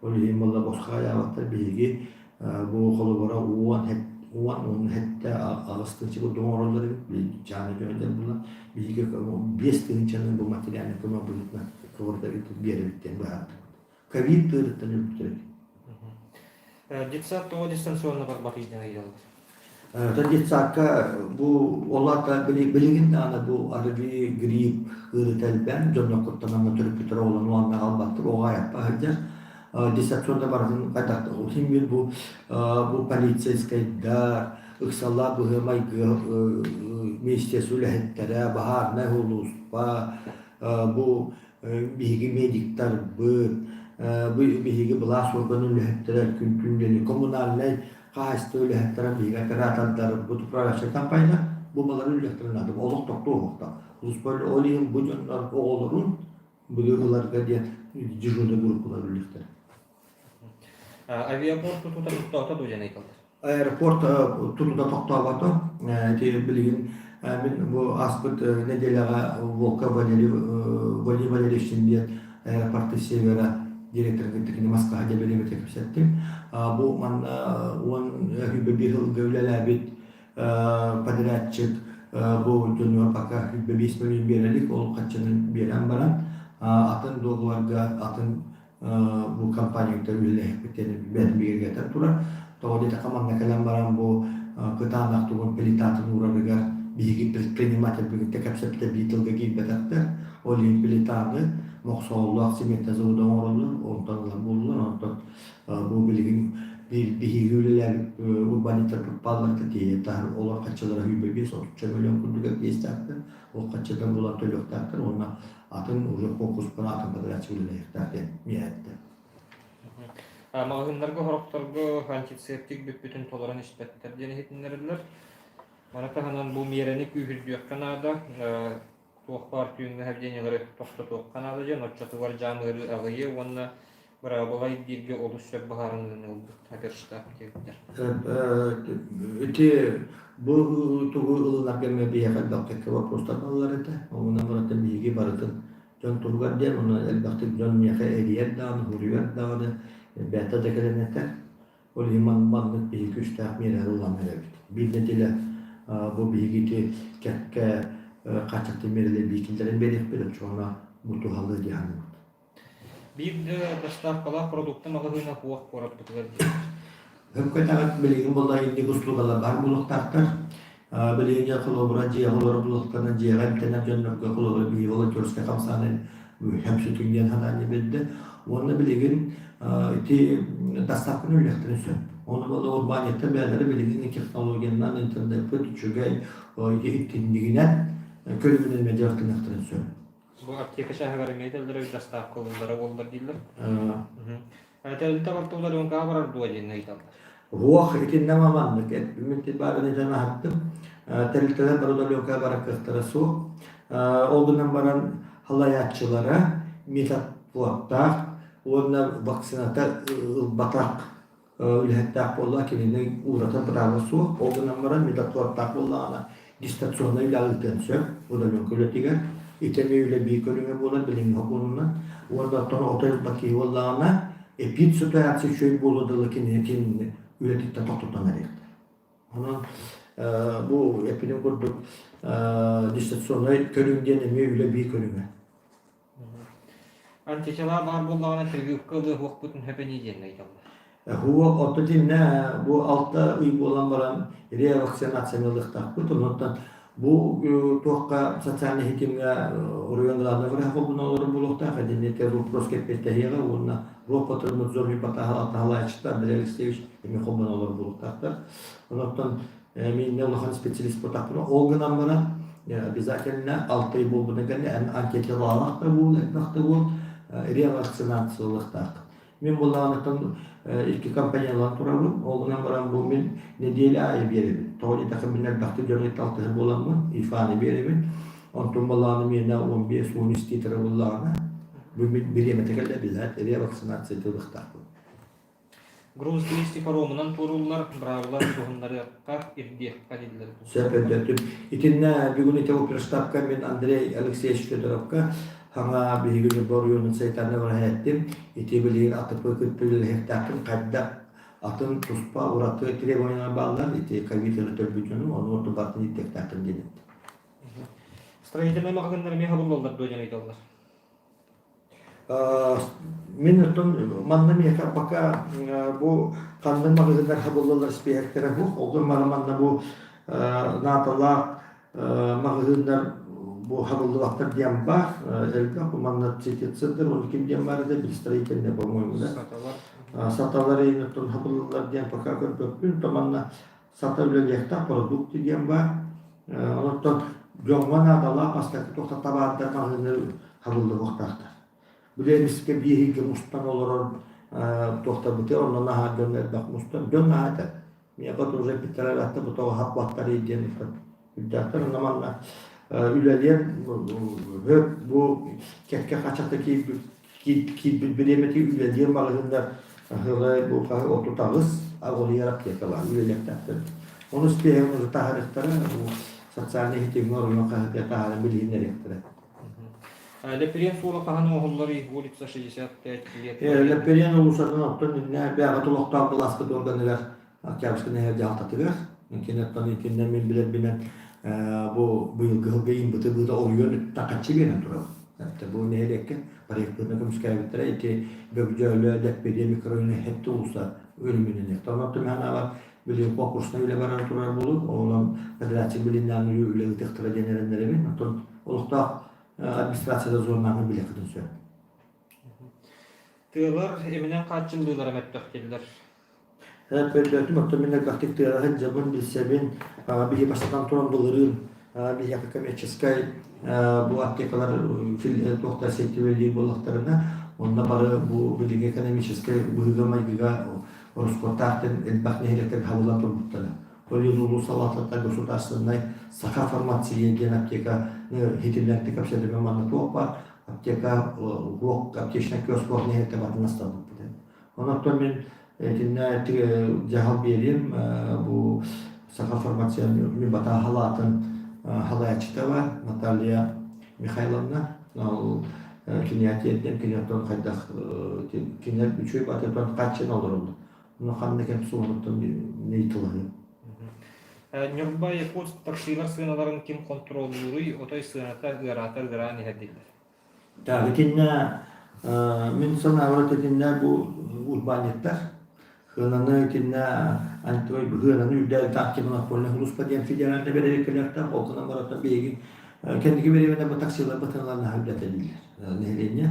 Ол иһин буолла босхо айаабаттар биһиги бу холобура 10 уонна 78 тыһыынча курдук оҥороллор эбит. Чааны дьон диэн буолла. Биһиги 5 тыһыынчаны бу материальнай көмө быһыытынан биэрэбит диэн быһаардыбыт. Ковид ыарыттан өлбүттэр эбит. Детсад тоҕо дистанционно барбат диэн ыйаллар. Детсадка бу ол аата билигин даҕаны бу ОРВИ, грипп ыарыыта элбээн, дьоннор куттанан төрөппүттэр оҕолорун уонна аҕалбаттар, оҕо айаппа сылдьар. Дистанционно барытын хайдах син биир бу полицейскайдар, ыксаллаах быһыы-майгы министерство үлэһиттэрэ, баһаарынай сулууспа, бу биһиги медиктарбыт, бу биһиги былаас уорганын үлэһиттэрэ күн-түүн коммунальнай хаһаайыстыба үлэһиттэрэ биһиги оператордарбыт, управляющай компания бу балары үлэхтэрин наада. Олох тохтуу оһохтоох. Ол иһин бу дьоннор оҕолорун быгы ыларга диэн дежурный группалар үлэхтэрэ. Авиапорт тутуута тохтоото дуо диэн ыйыталлар. Аэропорт тутуута тохтообото. Ити билигин мин бу ааспыт нэдиэлэҕэ Волков Валерий Валерий Валерьевич диэн аэропорты Севера директорын кытта кини Москваҕа дьэбэлиэбитэ кэпсэттим. Бу манна 11 сылга үлэлээбит подрядчик бу дьонугар пока 25 миллион биэрэлик, ол хаччыны биэрэн баран атын дуогабарга атын бу компанияттар үлэлэһиппит диэн бэйэтин бигэргэтэн турар. Тоҕо диэтэххэ манна кэлэн баран бу кытаанах тугун плитатын уурарыгар биһиги предприниматель бүгүттэ кэпсэппитэ биир тылга киирбэтэхтэр. Ол иһин плитаны Мохсоҕоллоох цементэ завода оҥороллор, онтон ылар буоллулар. Онтон бу билигин биһиги үлэлээбит урбаанньыттарбыт баалларыта тиийэ таһар олор хаччылара 25 отучча миллион курдук эппиэстээхтэр. Ол хаччыдан булан төлүөхтээхтэр уонна атын уже фокуспун атын подрядчик үлэлэһиэхтээх диэн миэхэ эттэ. Маҕаһыыннарга сорохторго антисептик бүппүтүн толорон испэттэр диэн иһитиннэрэллэр. Маны таһынан бу миэрэни күүһүрдүөххэ наада, туох баар түүҥҥү объединениелары тохтотуохха наада диэн оччотугар дьаам ыарыы аҕыйыа уонна быраабыла ирдииргэ олус сөп быһаарыныыны ылбыт оперштаб диэбиттэр. Ити бу тугу ылынарга эмиэ биһиэхэ элбэх кэккэ боппуруостар баллар этэ. Онон барытын биһиги барытын дьон туһугар диэн, онон элбэхтик дьон миэхэ эрийэр даҕаны, суруйар даҕаны, бэйэтэ да кэлэн этэр. Ол иһин маннык биһиги күүстээх миэрэлэри ылан эрэбит. Биир нэдиэлэ бу биһиги ити кэккэ хааччахтыы миэрэлэри биикиллэрин биэриэхпит, оччоҕуна бу туһалыа дии саныыбыт. Биир да доставкалаах продукта маҕаһыына суох куораппытыгар диэн. Өккөтөҕүт билигин буолла инник услугалар баар буолуохтаахтар. Билигин холобура дьиэҕэ олорор буолуохтарына дьиэҕэ эмтэнэр дьоннорго холобура биһиги волонтерскай хамсаанын хөпсүтүҥ диэн санааны биэрдэ. Уонна билигин ити доставканы үллэхтэрин сөп. Ону буолла урбаанньыттар бэйэлэрэ билигин технологиянан интернеппит үчүгэй ити итиннигинэн көрүҥүнэн медиа-артыныахтарын сөп. Бу аптека чааһыгар эмиэ этэллэр эбит доставка ылыллара буоллар дииллэр. Тэрилтэ бартылар УНК барар дуо диэн ыйыталлар. Уох итиннэ маннык эппимин баарын этэн аһаттым. Тэрилтэлэр бары далека барар кыахтара суох. Ол гынан баран халайааччылара методплаттаах уонна вакцината ылбатах үлэһиттээх буолла, кинини ууратар бырааба суох. Ол гынан баран медотводтаах буоллаҕына дистанционнай үлэ ыытыан сөп удаленка үлэтигэр. Ити эмиэ үлэ биир көрүҥэ буолар билиҥҥи сокуонунан. Уонна оттон отой ылбат киһи буоллаҕына эпид-ситуация үчүгэй буолуо дылы кинини кинини үлэтиттэн тохтотон эриэхтэр. Онон бу эппитим курдук дистанционнай көрүҥ диэн эмиэ үлэ биир көрүҥэ. Антитела баар буоллаҕына прививка ылыа-уохпутун сөп ини диэн ыйыталлар. Һуох отто итиннэ бу 6 ый буолан баран ревакцинацияны ылыахтаахпыт. Онтон бу туохха социальнай ситимҥэ оройуон главнай враһа холбонон олорор буолуохтаах. Итиннэ вопрос кэппиэттэһиэҕэ уонна Роспотребнадзор Батаһалааччыта Андрей Алексеевич эмиэ холбонон олорор буолуохтаахтар. Онтон Мин улахан специалист буолтахпына, ол гынан баран обязательно 6 ый буолбутун кэннэ эн антителалаах да буол, элбэх да буол, ревакцинациялыахтаах. Мин буоллаҕыттан икки компаниялаан турабын, ол гынан баран бу мин нэдиэлэ аайы биэрэбин. Тоҕо диэтэххэ мин элбэхтик дьону алтыһар буоламмын, ИФАны биэрэбин. Онтон буоллаҕына миэнэ 15-13 литра буоллаҕына, бу мин бириэмэтэ кэллэ билээт ревакцинация ылыахтаахпын. Груз 200 паромунан туорууллар, быраабыла тутуһуннарыахха, ирдиэххэ дииллэр. Сөп өйдөтүм. Итиннэ бүгүн ити оперштабка мин Андрей Алексеевич Федоровка хаҥа биһиги Ньурба оройуонун сайтарына баран Ити билигин АТП кытта үлэлэһиэхтээхпин хайдах атын туспа ураты требованиялар бааллар ити ковид төлбүт дьону ону орто бартын иттиэхтээхпин диэн эттим. Строительнай маҕаһыыннар эмиэ хабыллаллар дуо диэн ыйыталлар. Мин оттон манна миэхэ пока бу ханнык маҕаһыыннар хабыллаллар испииһэктэрэ суох. Ол гынан манна бу наадалаах маҕаһыыннар бу хабыллыбаттар диэн баар. Элбэх бу манна цитицентр, оны ким диэн баар этэ, строительный, по-моему, да? Саталар. Саталар оттон хабыллаллар диэн пока көрбөппүн. То манна сата үлэлиэхтээх продукт диэн баар. Онтон дьоҥҥо наадалаах бастакы туохта табаардар маҕаһыыннар хабыллыбыахтаахтар. Били эмискэ биэһигэ мустан олорор туохтарбытыгар онно наһаа дьон элбэх мустан дьон наһаа этэр. Миэхэ тоже эппиттэрэ атта бу тоҕо хаппаттар диэн үрдээхтэр. Онно манна үлэлиэн бу кэккэ хачата киирбит киирбит бириэмэтигэр үлэлиир маҕаһыыннар аһылай бу хаһы 38 аҕылыйар аптекалар үлэлиэхтээхтэр. Ону спиэһин уже таһаарыахтара, бу социальнай ситимҥэ оройуон хаһыатыгар таһааран билиһиннэриэхтэрэ. Лэппириэн суола хаһан оҥоһулларый? Улица 65 лет. Лэппириэн уулуссатын оттон иннэ бэйэҕит олохтоох былааскыт органыгар Октябрьскай нэһилиэк дьаһалтатыгар киниттэн итиннэ мин билэрбинэн бу быйылгы сылга иинбыты быыта оройуон тахаччы биэрэн турабыт. Бу нэһилиэккэ проектпытын көмүскээбиттэрэ ити Бөгдьөөлө, Лэппириэ микрорайона хетте улуса өлүмүнэн. Онон түмэһэн аҕа Билигин конкурснай үлэ баран турар буолук, онон федерация билиннээн үлэ ыытыахтара диэн эрэннэрэбин. Оттон олохтоох администрацияда зонааны билиэххитин сөп. Тыалар эминэн хааччыллыылара мөлтөх дииллэр. Өйдөөтүм, оттон мин элбэхтик тыаҕа сылдьабын, билсэбин. Биһи бастатан туран былырыын биһиэхэ коммерческай бу аптекалар туохтар сетевэлиир буоллахтарына, онно бары бу билиҥҥи экономическай быһыыга-майгыга ороскуоттаах диэн элбэх нэһилиэктэргэ хабыллан турбуттара. Ол иһин улуус салалтата государственнай Саха фармация диэн аптеканы хитимнэртик кэпсэтэммин манна туох баар аптека аптечнай киоск нэһилиэккэ батын астарбыппыт. Онон мин итиннэ дьаһал биэриэм бу Саха фармация Ньурбата халаатын халаяччыта бар Наталья Михайловна. Ол кинигэ тиэрдэн кини оттон хайдах кинилэр үчүгэй батыртан хааччын олороллор. Ону ханна кэм суоһунуттан ыйытылаһыы. Ньурба Якутск таксилар сыаналарын ким хонтуруоллууруй, отой сыаната ыараатар ыараан иһэр дииллэр. Так, итиннэ мин санаабар итиннэ бу урбаанньыттар Хыананы итиннэ антивой хыананы үрдээбит антимонопольнай сулууспа диэн федеральнай бэрэбиэркэлээхтэр ол гынан баран биһиги кэнники бириэмэнэ бу таксилар бытыыларнаһа үрдэтэлииллэр нэһилиэнньэ.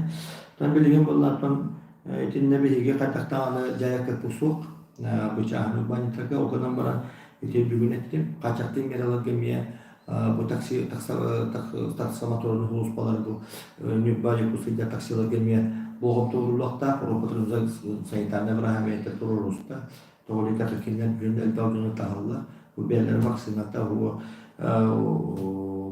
Оттон билигин буоллаартан итиннэ биһиги хайдах даҕаны дьайа суох бу чааһын урбаанньыттарга ол гынан баран ити бүгүн эттим хааччахтыы мераларга эмиэ бу такси такса моторун сулууспалар бу Ньурба Дьокуускайга таксиларга эмиэ болҕомто ууруллуохтаах Уруккутун санитарнай быраһаамыйата туруоруста тоҕо диэтэххэ кинилэр бүтүн элбэх дьону таһаллар бу бэйэлэрэ вакцината бу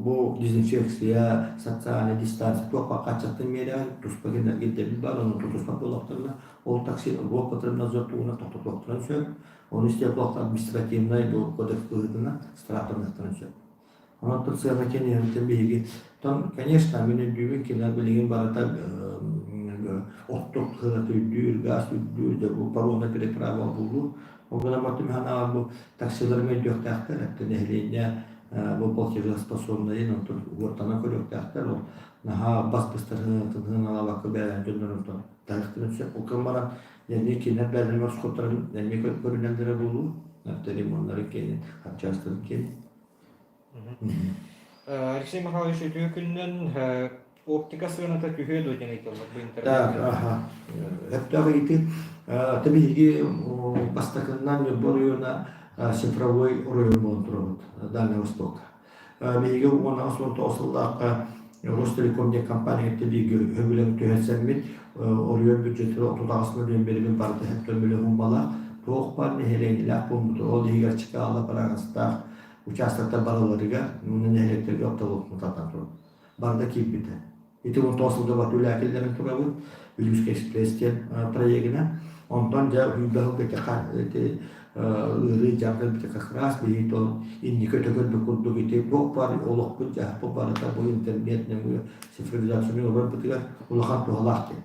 бу дезинфекция социальная дистанция туох хааччахтан миэрэҕин туспа кинилэргэ ирдэбил баар ону тутуспат буоллахтарына ол такси Роспотребнадзор тугунан тохтотуохтарын сөп. Ону истиэх административнай бу кодекс быһыытынан штрафтаныахтарын сөп. Онон сыана кэнниттэн биһиги тон, конечно, мин өйдүүбүн кинилэр билигин барыта оттук сыаната үрдүүр, газ үрдүүр, дьэ бу паромнай переправа буолуу. Ол гынан баран ханаҕа бу таксилар өйдүөхтээхтэр, эттэ нэһилиэнньэ бу платежеспособнайын онтон уоттанан көрүөхтээхтэр. Ол наһаа бас быстар сыаналаабакка бэйэлэрин дьоннорун таһыахтарын сөп. Ол гынан баран Эмиэ кинилэр бэйэлэрин ороскуоттарын эмиэ көрүнэллэрэ буолуо. Ремоннарын киэнин, хапчаастарын киэнин. Алексей Михайлович, үтүө күнүнэн оптика сыаната түһүө дуо диэн ыйыталлар бу интернет. Так, аха. Өптөөх ыйытыы. Аты биһиги бастакыннан Ньурба оройуона цифровой оройуон буолан турабыт Дальний Востокка. Биһиги 18-19 сыллаахха Ростелеком диэн компания кытта бииргэ өбүлэҥ түһэрсэммит, оройуон бюджетыгар 38 мөлүйүөн биэрбин барыта 70 мөлүйүөн уммалаах, туох баар нэһилиэнньэлээх буолбута, ол иһигэр Чикаала, Параҕастаах участоктар барыларыгар уонна нэһилиэктэргэ оптоволокно тардан турар. Барыта киирбитэ. Ити 19 сылга бар үлэ киллэрэн турабыт, Вилюйский экспресс диэн проегынан. Онтон дьэ сүүрбэ сылга ити ыарыы дьаҥ кэлбитэ как раз биһиги то инники өтө көрбүт курдук ити туох баар олохпут дьаһахпыт барыта бу интернет нөҥүө цифровизацияны ыларбытыгар улахан туһалаах диэн.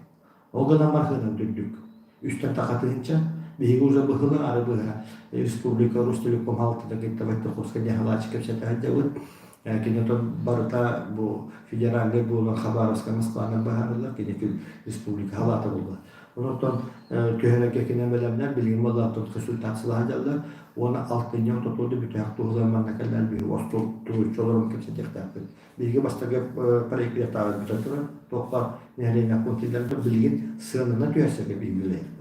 Ол гынан барыһынан үрдүк. Үстэн тахатыһынча биһиги уже быһылар ары быһа республика Ростелеком халтата кытта Войцеховскай дьаһалааччы кэпсэтэ сылдьабыт. Кини барыта бу федеральнай буолан Хабаровскай Москванан быһаарыллар, кини республика халаата буолла. Онон түһэрэргэ кинэ бэлэмнэр билигин буоллааттан консультациялаһа дьаллар уонна алтынньы ортотуоду бүтэх туһулар манна кэллэр биһиги остуол турууччу олорон кэпсэтиэхтээхпит. Биһиги бастакы проектиятааҕы бүтэн турар, туохха нэһилиэнньэ пунктилэргэ билигин сыананы түһэрсэргэ биһиги үлэлэһиэхтээхпит.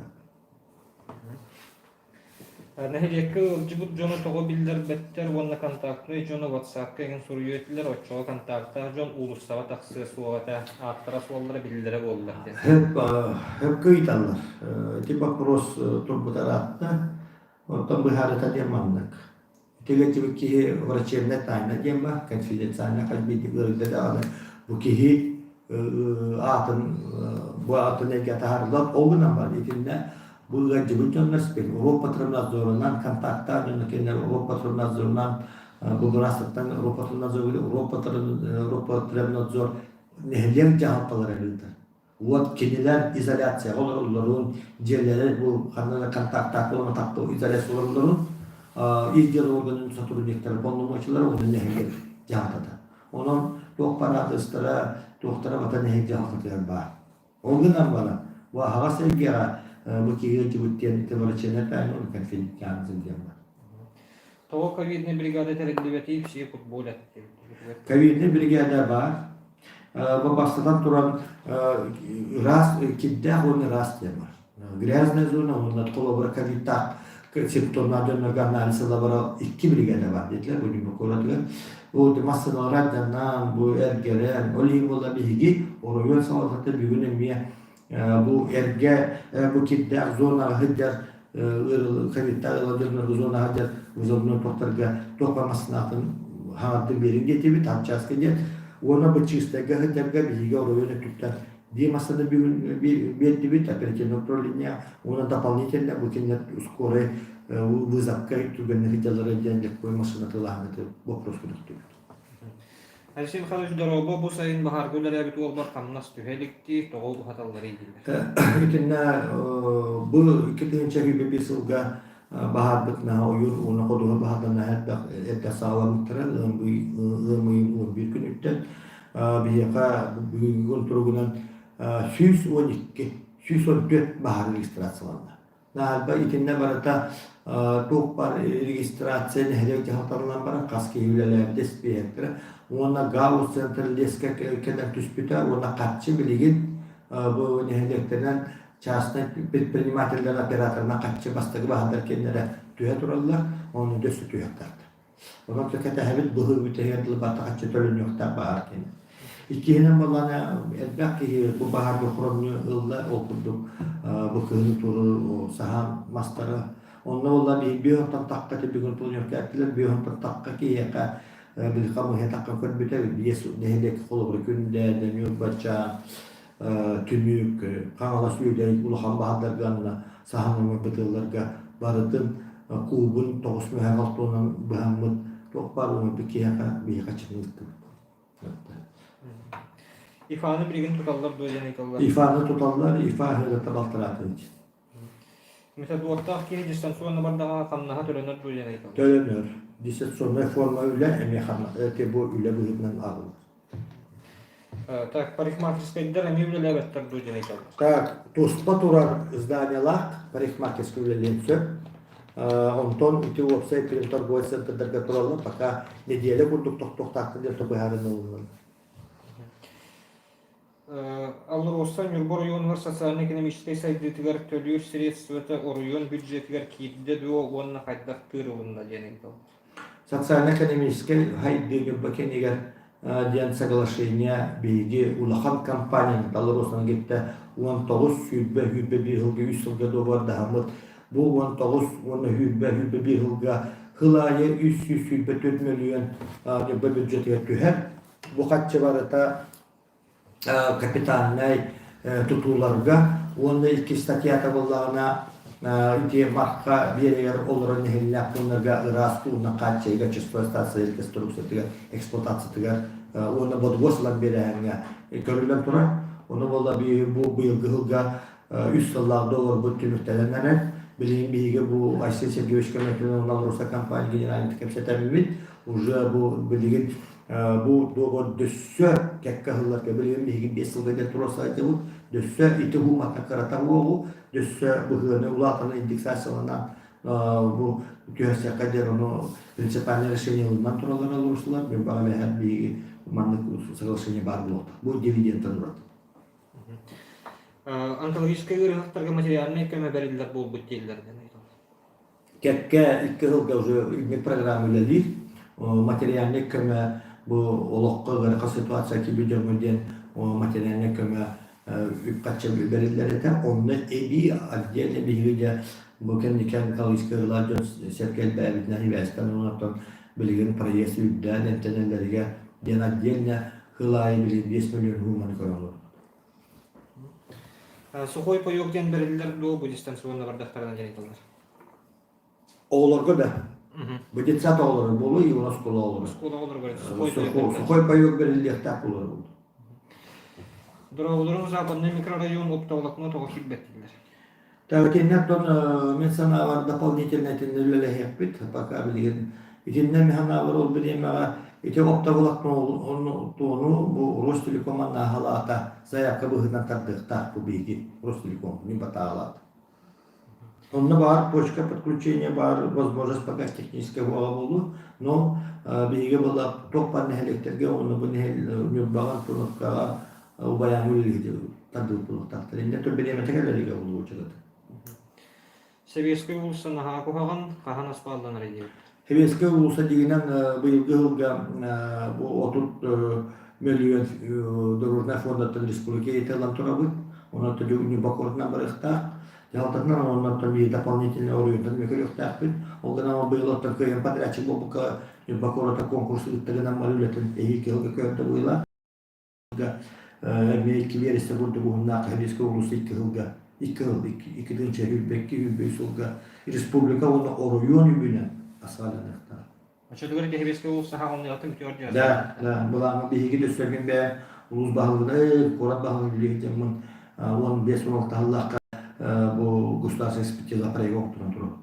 Нэһилиэккэ ыалдьыбыт дьону тоҕо биллэрбэттэр уонна контактнай дьону WhatsApp-ка эҥин суруйуо этилэр, оччоҕо контактаах дьон уулуссаҕа тахсыа суоҕа этэ, ааттара-суоллара биллэрэ буоллар диэн. Хөпкө ыйыталлар. Ити боппуруос турбута ыраатта. Оттон быһаарыта диэн маннык. Итигэччибит киһи врачебная тайна диэн баар, конфиденциальная хас биирдии ыарыыта даҕаны бу киһи аатын бу аатын эйгэ таһаарыллар. Ол гынан баран итиннэ бу ыалдьыбыт дьоннор Роспотребнадзорунан контактаах дьонно кинилэр Роспотребнадзорунан бу быраастартан Роспотребнадзор Роспотребнадзор нэһилиэк дьаһалталара ыытар. Уот кинилэр изоляцияҕа олороллорун, дьиэлэрэ бу ханна да контактаах буолан атахта изоляция олороллорун ис дьыала органын сотрудниктара, полномочиялара уонна нэһилиэк дьаһалтата. Онон туох баар аадырыстара, туохтара бата нэһилиэк дьаһалтатыгар баар. Ол гынан баран, бу аһаҕас эйгэҕэ бу киһи ыалдьыбыт диэн врачебная тайна конфиденциальность диэн баар. Тоҕо ковиднай бригада тэриллибэтий, все футболят Ковиднай бригада баар. Бу бастатан туран ыраас кирдээх уонна ыраас диэн бар. Грязная зона уонна холобура ковидтаах симптомнаах дьоннорго анализ ылабара икки бригада бар диэтилэр бу Ньурба куоратыгар. Бу массыыналара дьаннаан, бу эргэрэн, ол иһин буолла биһиги оройуон салалтата бүгүн эмиэ бу эргэ бу кирдээх зонаҕа сылдьар ковидтаах ыла дьоннорго зонаҕа сылдьар вызовной портарга туох массыынатын хаҥардын биэриҥ диэтибит апчааска диэн уонна бу чистайга сылдьарга биһиги оройуон өттүттэн биир массыына бүгүн биэрдибит оперативное управление уонна дополнительно бу кинилэр скорый вызовка түргэнник сылдьаллара диэн легковой массыына тылааһыны вопрос көтөхтүбүт. Алексей Михайлович, дорообо, бу сайын баһаарга үлэлээбит уолбар хамнас түһэ иликтии, тоҕо уһаталларый дииллэр. Итиннэ бу 2021 сылга баһаарбытына ойуур уонна ходуһа баһаарданна элбэх эрдэ саҕаламмыттара ыам ыйын 11 күнүттэн биһиэхэ бүгүҥҥү күн туругунан 112 114 баһаар регистрацияланна. Наалба итиннэ барыта туох баар регистрация нэһилиэк дьаһалталарынан баран хас киһи үлэлээбитэ испииһэктэрэ уонна ГАУ центр леска кэлэн түспүтэ уонна харчы билигин бу нэһилиэктэринэн частнай предпринимателлэр операторынан харчы бастакы баһаардар кэннэрэ түһэ тураллар, ону өссө түһүөхтээхтэр. Онон кэтэһэбит быһыы бүтэһигэр дылы баттахаччы төлөнүөхтээх баһаар кини. Иккиһинэн буоллаҕына элбэх киһи бу баһаарга хоромньу ылла, ол курдук бу кыһыны туоруур саһаан мастара. Онно буолла биһи бүөһүнтэн тахха бүгүн планерка эттилэр, бүөһүнтэн тахха киһиэхэ били хамыыһыйа тахха көрбүтэ, биэс нэһилиэк холобура Күндээдэ, Ньурбачаан, Түмүк, Хаҥалас Үөдэй улахан баһаардарга анна саһан оҥорбут ыалларга барытын куубун тоҕус мөһөөх алтуонан быһаммыт туох баар оҥорбут киһиэхэ биһиэхэ чыҥ ыыттыбыт. Ифаны билигин туталлар дуо диэн ыйыталлар. Ифаны туталлар, Ифа аһыырата балтараатыгыт. Методуоттаах киһи дистанционно бардаҕына хамнаһа төлөнөр дуо диэн ыйыталлар. Төлөнөр. Дистанционнай форма үлэ эмиэ бу үлэ быһыытынан ааҕыллар. Так, парикмахерскайдар эмиэ үлэлээбэттэр дуо диэн ыйыталлар. Так, туспа турар зданиялаах парикмахерскай үлэлиэн сөп. Онтон ити уопсай торговай центрдарга тураллар, пока неделя курдук тохтуохтаахтар диэн быһаарыныы ылыннылар. АЛРОСА Ньурба оройуонугар социально-экономическай сайдыытыгар төлүүр средствота оройуон бюджетыгар киирдэ дуо уонна хайдах тыырылынна диэн ыйыталлар. Социально-экономическай сайдыы Ньурба кэннигэр диэн соглашение биһиги улахан компанияны АЛРОСаны кытта 19 сүүрбэ сүүрбэ биир сылга үс сылга дуобардаһаммыт бу 19 уонна сүүрбэ сүүрбэ биир сылга сыл аайы 324 мөлүйүөн Ньурба бюджетыгар түһэр. Бу харчы барыта капитальнай тутууларга уонна икки статьята буоллаҕына ити Марха биэригэр олорор нэһилиэнньэлээх пууннарга ыраас уунан хааччыйыыга чувствовой станция реконструкциятыгар эксплуатациятыгар уонна бодуос ылан биэрээһиҥҥэ көрүллэн турар. Ону буолла бу быйылгы сылга үс сыллаах договорбут түмүктэнэн эрэр. Билигин биһиги бу Айсен Сергеевич көмөтүнэн Алроса компания генеральный кэпсэтэммит. Уже бу билигин бу дуогар дөссө кэккэ сылларга билигин биһиги биэс сылга диэн туруорса сылдьабыт. Дөссө ити ууматна кырата буолу, дөссө быһыыны улаатан индексацияланан бу түһэрсиэххэ диэн ону принципиальное решение ылынан тураллар алросалар. Мен баҕа бэһэр биһиги маннык соглашение баар буолуохтаах. Бу дивидендтэн ураты. Онкологическай ыарыһахтарга материальнай көмө бэриллэр буолбут дииллэр. Кэккэ икки сылга уже программа үлэлиир. Материальнай көмө бу олоххо ыарахан ситуация киирбит дьоҥҥо диэн материальнай көмө үп-харчы бэриллэр этэ. Онно эбии отдельно биһиги дьэ бу кэнники онкологическай ыарыылаах дьон сэргэ элбээбитинэн сибээстээн онтон билигин проезд үрдээн эмтэнэллэригэр диэн отдельно сыл аайы билигин 5 миллион ууманы көрө олоробут. Сухой паёк диэн бэриллэр дуо бу дистанционно бардахтарына диэн ыйыталлар. Оҕолорго да. Бу детсад оҕолоро буолуо, и у оскуола оҕолоро. Оскуола оҕолоругар сухой паёк бэриллиэхтээх буолар. Дорооболорун западный микрорайон оптоволокно тоҕо киирбэттилэр. Так итиннэ оттон мин санаабар дополнительно итиннэ үлэлэһиэхпит пока билигин итиннэ мин санаабар ол бириэмэҕэ ити оптоволокно туону бу Ростелеком аннааһалаата заявка быһыытынан тардыахтаах бу биһиги Ростелеком мин батаалаата. Онно баар точка подключения баар возможность пока техническая буола буолуо, но биһиги была туох баар нэһилиэктэргэ уонна бу Ньурбаҕа, Антоновкаҕа убайаҥҥа үлэлиир тардыбыт буолуохтаахтар. Иннэ бириэмэтэ кэлэригэр улуучулата. Сэбиэскэй уулусса наһаа куһаҕан, хаһан аспаалланар диэбит. Сэбиэскэй уулусса дьиҥинэн быйылгы сылга бу 30 мөлүйүөн дорожнай фондаттан республика ылан турабыт. Онон Ньурба куоратынан барыахтаах. Дьаһалтатынан оннуттан биир дополнительный оройуонтан эмиэ көрүөхтээхпит. Ол гынан быйыл оттон кыайан подрядчик буолбукка Ньурба куората конкурс ыытта гынан бары үлэтин эһиил сылга көрдө быйыла. Эмиэ икки биэрэстэ курдук уһуннаах Сэбиэскэй уулусса икки сылга, икки сыл, 2 тыһыынча 22 23 сылга республика уонна оройуон үбүнэн асфальтаныахтаах. Оччотугар Сэбиэскэй уулусса хаалыныаҕыттан бүтүөр диэн. Да, да, былааҥҥа биһиги төссөргүн бээ улуус баһылыгын, куорат баһылыгын үлэлиир дьоммун 15-16 сыллаахха бу государственная экспертиза проект оҥорторон турабыт.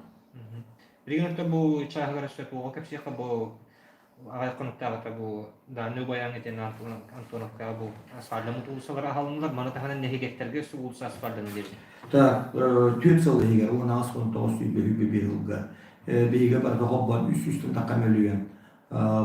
Билигин өттө бу чааһыгар өссө туоҕа кэпсиэххэ бу аҕыйах хонуктааҕыта бу Дальний Баян итин Антоновкаҕа бу асфальтламмыт уулуссалар аһалыннылар. Маны таһынан нэһилиэктэргэ өссө уулусса асфальтлана диэбит. Так, 4 сыл иһигэр 18 19 25 сылга биһиги барыта холбоон 300 тахха мөлүйүөн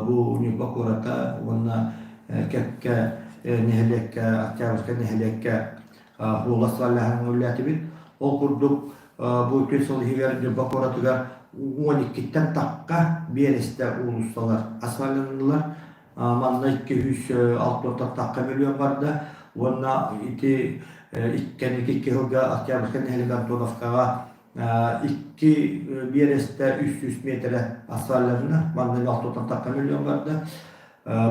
бу Ньурба куората уонна кэккэ нэһилиэккэ Октябрьскай нэһилиэккэ хуола асфальтаһыҥҥа үлэлээтибит. Ол курдук бу 4 сыл иһигэр Ньурба куоратыгар 12-тэн тахха биэрэстэ уулуссалар асфальтаннылар. Манна 206 тахха мөлүйүөн барда. Уонна ити кэнники икки сылга Октябрьскай нэһилиэк Антоновкаҕа икки биэрэстэ 300 миэтэрэ асфальтанна. Манна 6 тахха мөлүйүөн барда.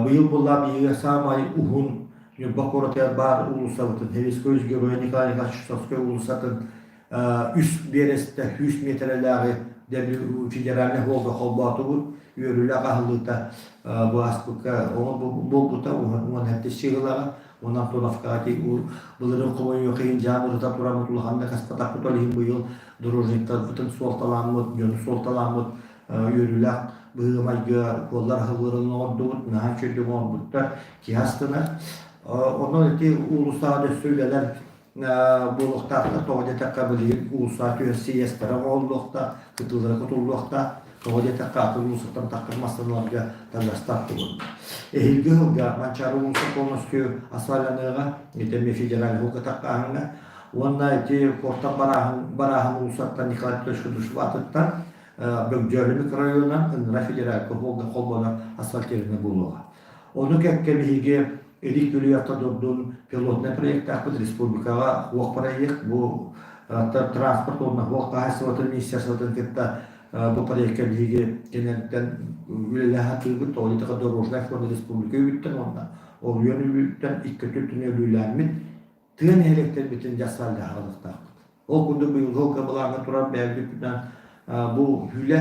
Быйыл буолла биһиги саамай уһун Ньурба куоратыгар баар уулуссабытын Хевиской Героя Николай Николаевич Чусовской уулуссатын үс биэрэстэ 100 миэтэрэлээҕи федеральнай суолга холбоотубут. Үөрүүлээх аһыллыыта бу ааспыкка буолбута 17 сыылаҕа. Уонна Антоновкаҕа былырыын хомойуох иһин дьаам ырыта тураммыт улаханнык аспатахпыт ол иһин быйыл дорожниктарбытын суолталааммыт, дьону суолталааммыт үөрүүлээх быһыы-майгы куоллар аһылларын оҥордубут, наһаа үчүгэйдик оҥорбуттар, киһи астынар. Онон ити уулуссаҕа өссө үлэлэр буолуохтаахтар, тоҕо диэтэххэ билигин уулуссаҕа түһэр съезтэрэ оҥоһуллуохтаах, кытыылара кутуллуохтаах, тоҕо диэтэххэ атын уулуссаттан таххар массыыналарга табыгастаах буолуо. Эһиилги сылга Манчаары уулусса полностью асфальтаныаҕа, ити эмиэ федеральный суолга таххааһыҥҥа уонна ити куортан барааһын барааһын уулуссаттан Николай Петрович Кудушев аатыттан Бөгдьөөлү микрорайона Ынра федералька суолга холбонор асфальтированный буолуоҕа. Ону кэккэ биһиги Илик Бүлүү автодордун пилотнай проектаахпыт республикаҕа уох проект бу транспорт уонна уох хаһаайыстыбатын министерствотын кытта бу проекка биһиги кинилэртэн үлэлэһэ сатыыбыт. Тоҕо диэтэххэ дорожнай фонда республика үбүттэн уонна оройуон үбүттэн икки өттүн өлүүлээммит тыа нэһилиэктэрбитин дьассааллаһа алыахтаахпыт. Ол курдук быйылгы сылга былааҥҥа турар бэйэбитинэн бу Хүлэ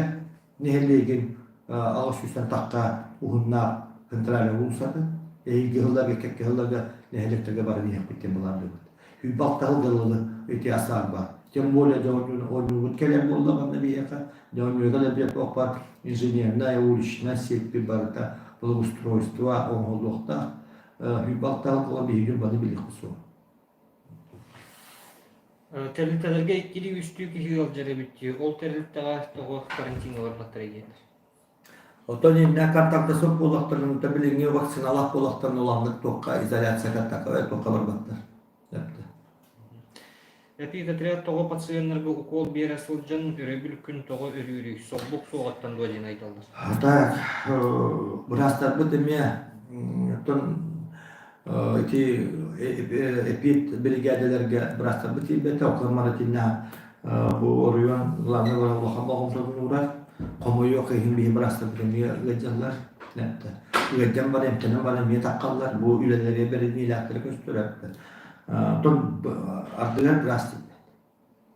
нэһилиэгин 800-тэн тахха уһуннаах центральнай уулуссатын эһиилги сылларга кэккэ сылларга нэһилиэктэргэ баран иһиэхпит диэн былаанныыбыт. Сүүрбэ сылга ылылы ити асаар бар. Тем более дьон оонньуубут кэлэр буолла манна биһиэхэ. Дьон кэлэр туохпар инженерная, уличная сеть барыта благоустройство оҥоһуллуохтаах. 26 сыл биһиги баны билиэхпит суох. Тэрилтэлэргэ иккилии үстүү киһи ыалдьар эбит дии. Ол тэрилтэҕэ тоҕо карантиҥҥа барбаттара диэннэр. Оттон иннэ контакта суох буоллахтарына, билиҥҥи вакциналаах буоллахтарына улаханнык туохха изоляция контакка туохха барбаттар. Эпид-отряд тоҕо пациеннарга укол биэрэ сылдьан өрөбүл күн тоҕо өрүүрүй, солбук суоҕуттан дуо диэн ыйыталлар. Так, быраастарбыт эмиэ оттон ити эпид биригээдэлэргэ быраастарбыт тиийбэтэ, оттон маратинна бу оройуон главный улахан болҕомтотун уурар. Хомойуох иһин биһи быраастарбыт эмиэ ыалдьаллар. Ыалдьан баран, эмтэнэн баран эмиэ таххаллар. Бу үлэлэри бэриниилээхтэрэ көстөр. Оттон ардыгар быраас тиийбэт.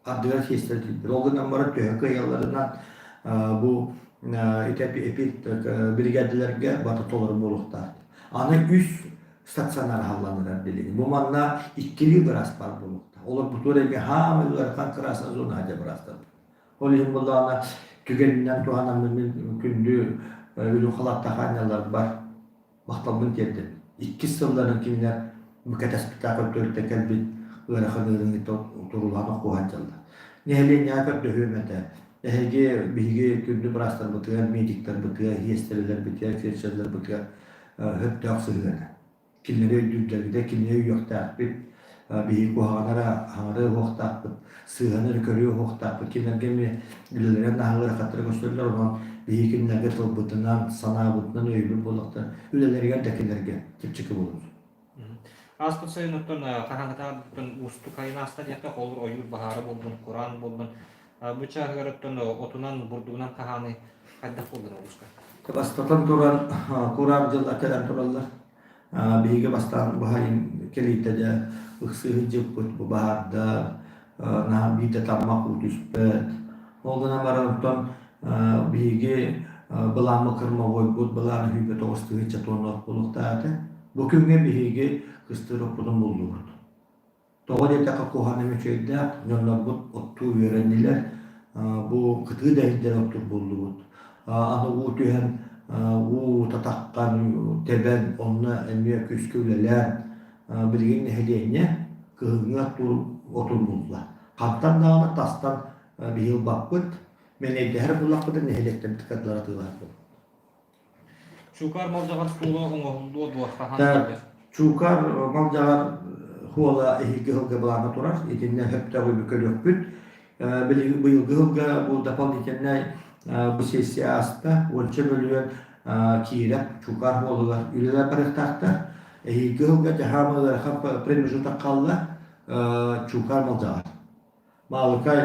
Ардыгар сиэстэрэ тиийбэт. Ол гынан баран төһө кыайалларынан бу ити эпид биригээдэлэргэ бата толору буолуохтаах. Аны үс стационар аһалланар билигин. Бу манна иккилии быраас баар буолуохтаах. Олор бутуор эмиэ хаамай ыарахан красная зона дьэ быраастар. Ол иһин буоллаҕына түгэнинэн туһанаммын мин күндү үрүҥ халааттаах аанньалларбар махталбын тиэрдэбин. Иккис сылларын кинилэр кэтэспиттээх өттүгүттэн кэлбит ыарахан ыарыыны туруулаһан оххуһан дьаллар. Нэһилиэнньэҕэ көрдөһүөм этэ. Эһиги биһиги күндү быраастарбытыгар, медиктарбытыгар, иэстэрэлэрбитигэр, фельдшерлэрбитигэр сөптөөх сыһыаны. Кинилэри өйдүүллэрбитэ, кинилэри өйүөхтээхпит, биһиги куһаҕаны эрэ аһаҥары уһуохтаахпыт, сыыһаны эрэ көрүө уһуохтаахпыт. Кинилэргэ эмиэ үлэлэрин наһаа ыарахаттары көрсөллөр, онон биһиги кинилэргэ тылбытынан, санаабытынан өйөбүл буоллахтар, үлэлэригэр да кинилэргэ чэпчэки буолуо. Ааспыт сайын оттон хаһааҥҥытааҕыттан уустук айан ааста диэххэ, холобур ойуур баһаара буоллун, кураан буоллун, бу чааһыгар оттон отунан, бурдугунан хаһааны хайдах буоллун улууска? Бастатан туран, кураан дьыллар кэлэн тураллар. Биһиги бастаан баһайын кэлиитэ дьэ ыксыы сылдьыбыппыт бу баһаардар, наһаа биирдэ таммах уу түспэт. Ол гынан баран оттон биһиги былааммыт кормовойбут былаан 109 тыһыынча тонна от буолуохтаах этэ. Бу күҥҥэ биһиги кыстыыр оппутун буллубут. Тоҕо диэтэххэ куһаҕан үчүгэйдээх, дьоннорбут оттуу үөрэннилэр, бу кытыы да иһирдэр оттуур буоллубут. Аны уу түһэн, уу татаххан тэбэн, онно эмиэ күүскэ үлэлээн, билигин нэһилиэнньэ кыһыҥҥы оттуур отун булла. Хантан даҕаны тастан биһи ылбаппыт, мэнэйдэһэр буллахпытына нэһилиэктэрбит кытары атыылаһарбыт. Чуукаар Малдьаҕар суола оҥоһуллуо дуо хаһан дииллэр? Чуукаар Малдьаҕар хуола эһиилги сылга былаана турар. Итиннэ сөптөөх үбү көрүөхпүт. Билигин быйылгы сылга бу дополнительнай бу сессия ааста. Уонча мөлүйүөн киирэн Чуукаар хуолугар үлэлэр барыахтаахтар. Эһиилги сылга дьаһаама ыарахан промежуток хаалла. Чуукаар Малдьаҕар. Маалыкай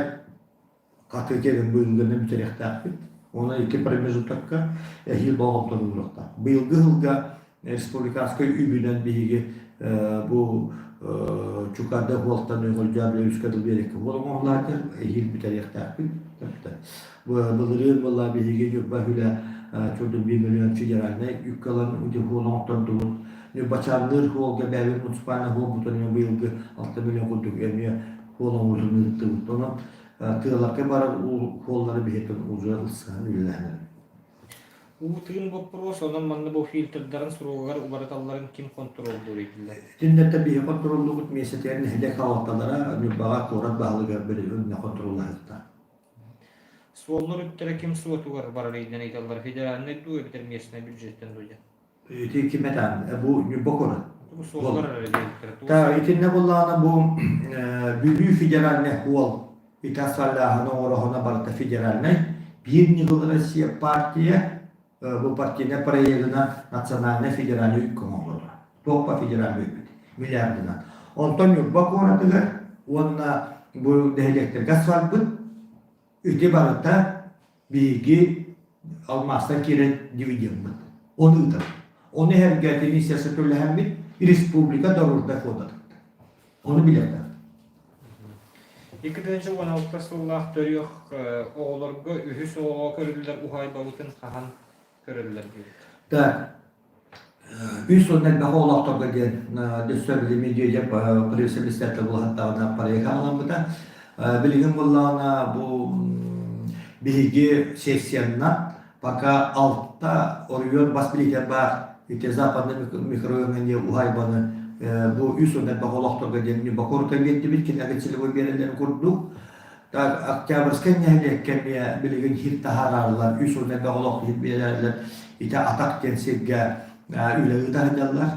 Хатыы кэлин быйылгыны бүтэриэхтээхпит. Уонна икки промежутокка эһиил болҕомтону ууруохтаах. Быйылгы сылга республиканскай үбүнэн биһиги бу Чукарда хуолтан Өҥөлдьөө Бүлүүскэ дыл биэрэккэ буол оҥоһулаатар эһиил бүтэриэхтээхпит. Былырыын буолла биһиги Ньурба үлэ чурдун 1 миллион федеральнай үпкэ ылан хуол оҥоттордубут. Ньурбачаанныыр хуолга бэйэбит муниципальнай хуолбутун быйылгы 6 миллион курдук эмиэ хуол оҥоруутун ыыттыбыт. Онон Тыаларга барар суоллары биһиэтин уже ылсыһан үлэлэһэн Уу тыын боппуруос, онон манна бу фильтрдарын суругар уларыталларын ким хонтуруоллуур дииллэр? Итиннэртэн биһи хонтуруоллуубут миэстэтигэр нэһилиэк салалталара Ньурбаҕа куорат баһылыга били хонтуруоллаһыахтаах. Суоллар үптэрэ ким суотугар барар диэн ыйыталлар федеральнай дуу эбэтэр местнай бюджеттэн дуу диэн? Ити ким этэн бу Ньурба куорат. Бу суоллар эрэ диэбиттэрэ. Та итиннэ буллаҕына бу Бүлүү федеральнай суол ити асфальтааһыны оҥороһуна барыта федеральнай биир ньыгыл Россия партия бу партийнай проегынан национальнай федеральнай үпкэ оҥоһуллар. Туох федеральнай үппүт миллиардынан. Онтон Ньурба куоратыгар уонна бу нэһилиэктэргэ асфальпыт ити барыта биһиги алмаастан киирэн дивидеммыт. Ону ыытар. Ону эһэргэ комиссиясы төлөһөммүт республика дорожнай фондатыттан. Ону билэрдэр. 2016 сыллаах төрүөх оҕолорго үһүс оҕоҕо көрүллэр уһаайбабытын хаһан көрөллөр диэбит. Так, Үс уонна элбэх оҕолоохторго диэн өссө били Медведев председатель буолаттаҕына проект аҕаламмыта. Билигин буоллаҕына бу биһиги сессияннан пока алта оройуон бас билиитэ баар ити западный микрорайоҥҥа уһаайбаны бу үс уонна элбэх оҕолоохторго диэн Бакурка биэрдибит кинилэргэ целевой биэрэллэрин курдук Октябрьскай нэһилиэккэ эмиэ билигин хир таһаараллар, үс уон элбэх олох иһин биэрэллэр. Ити Атах диэн сиргэ үлэ ыыта сылдьаллар.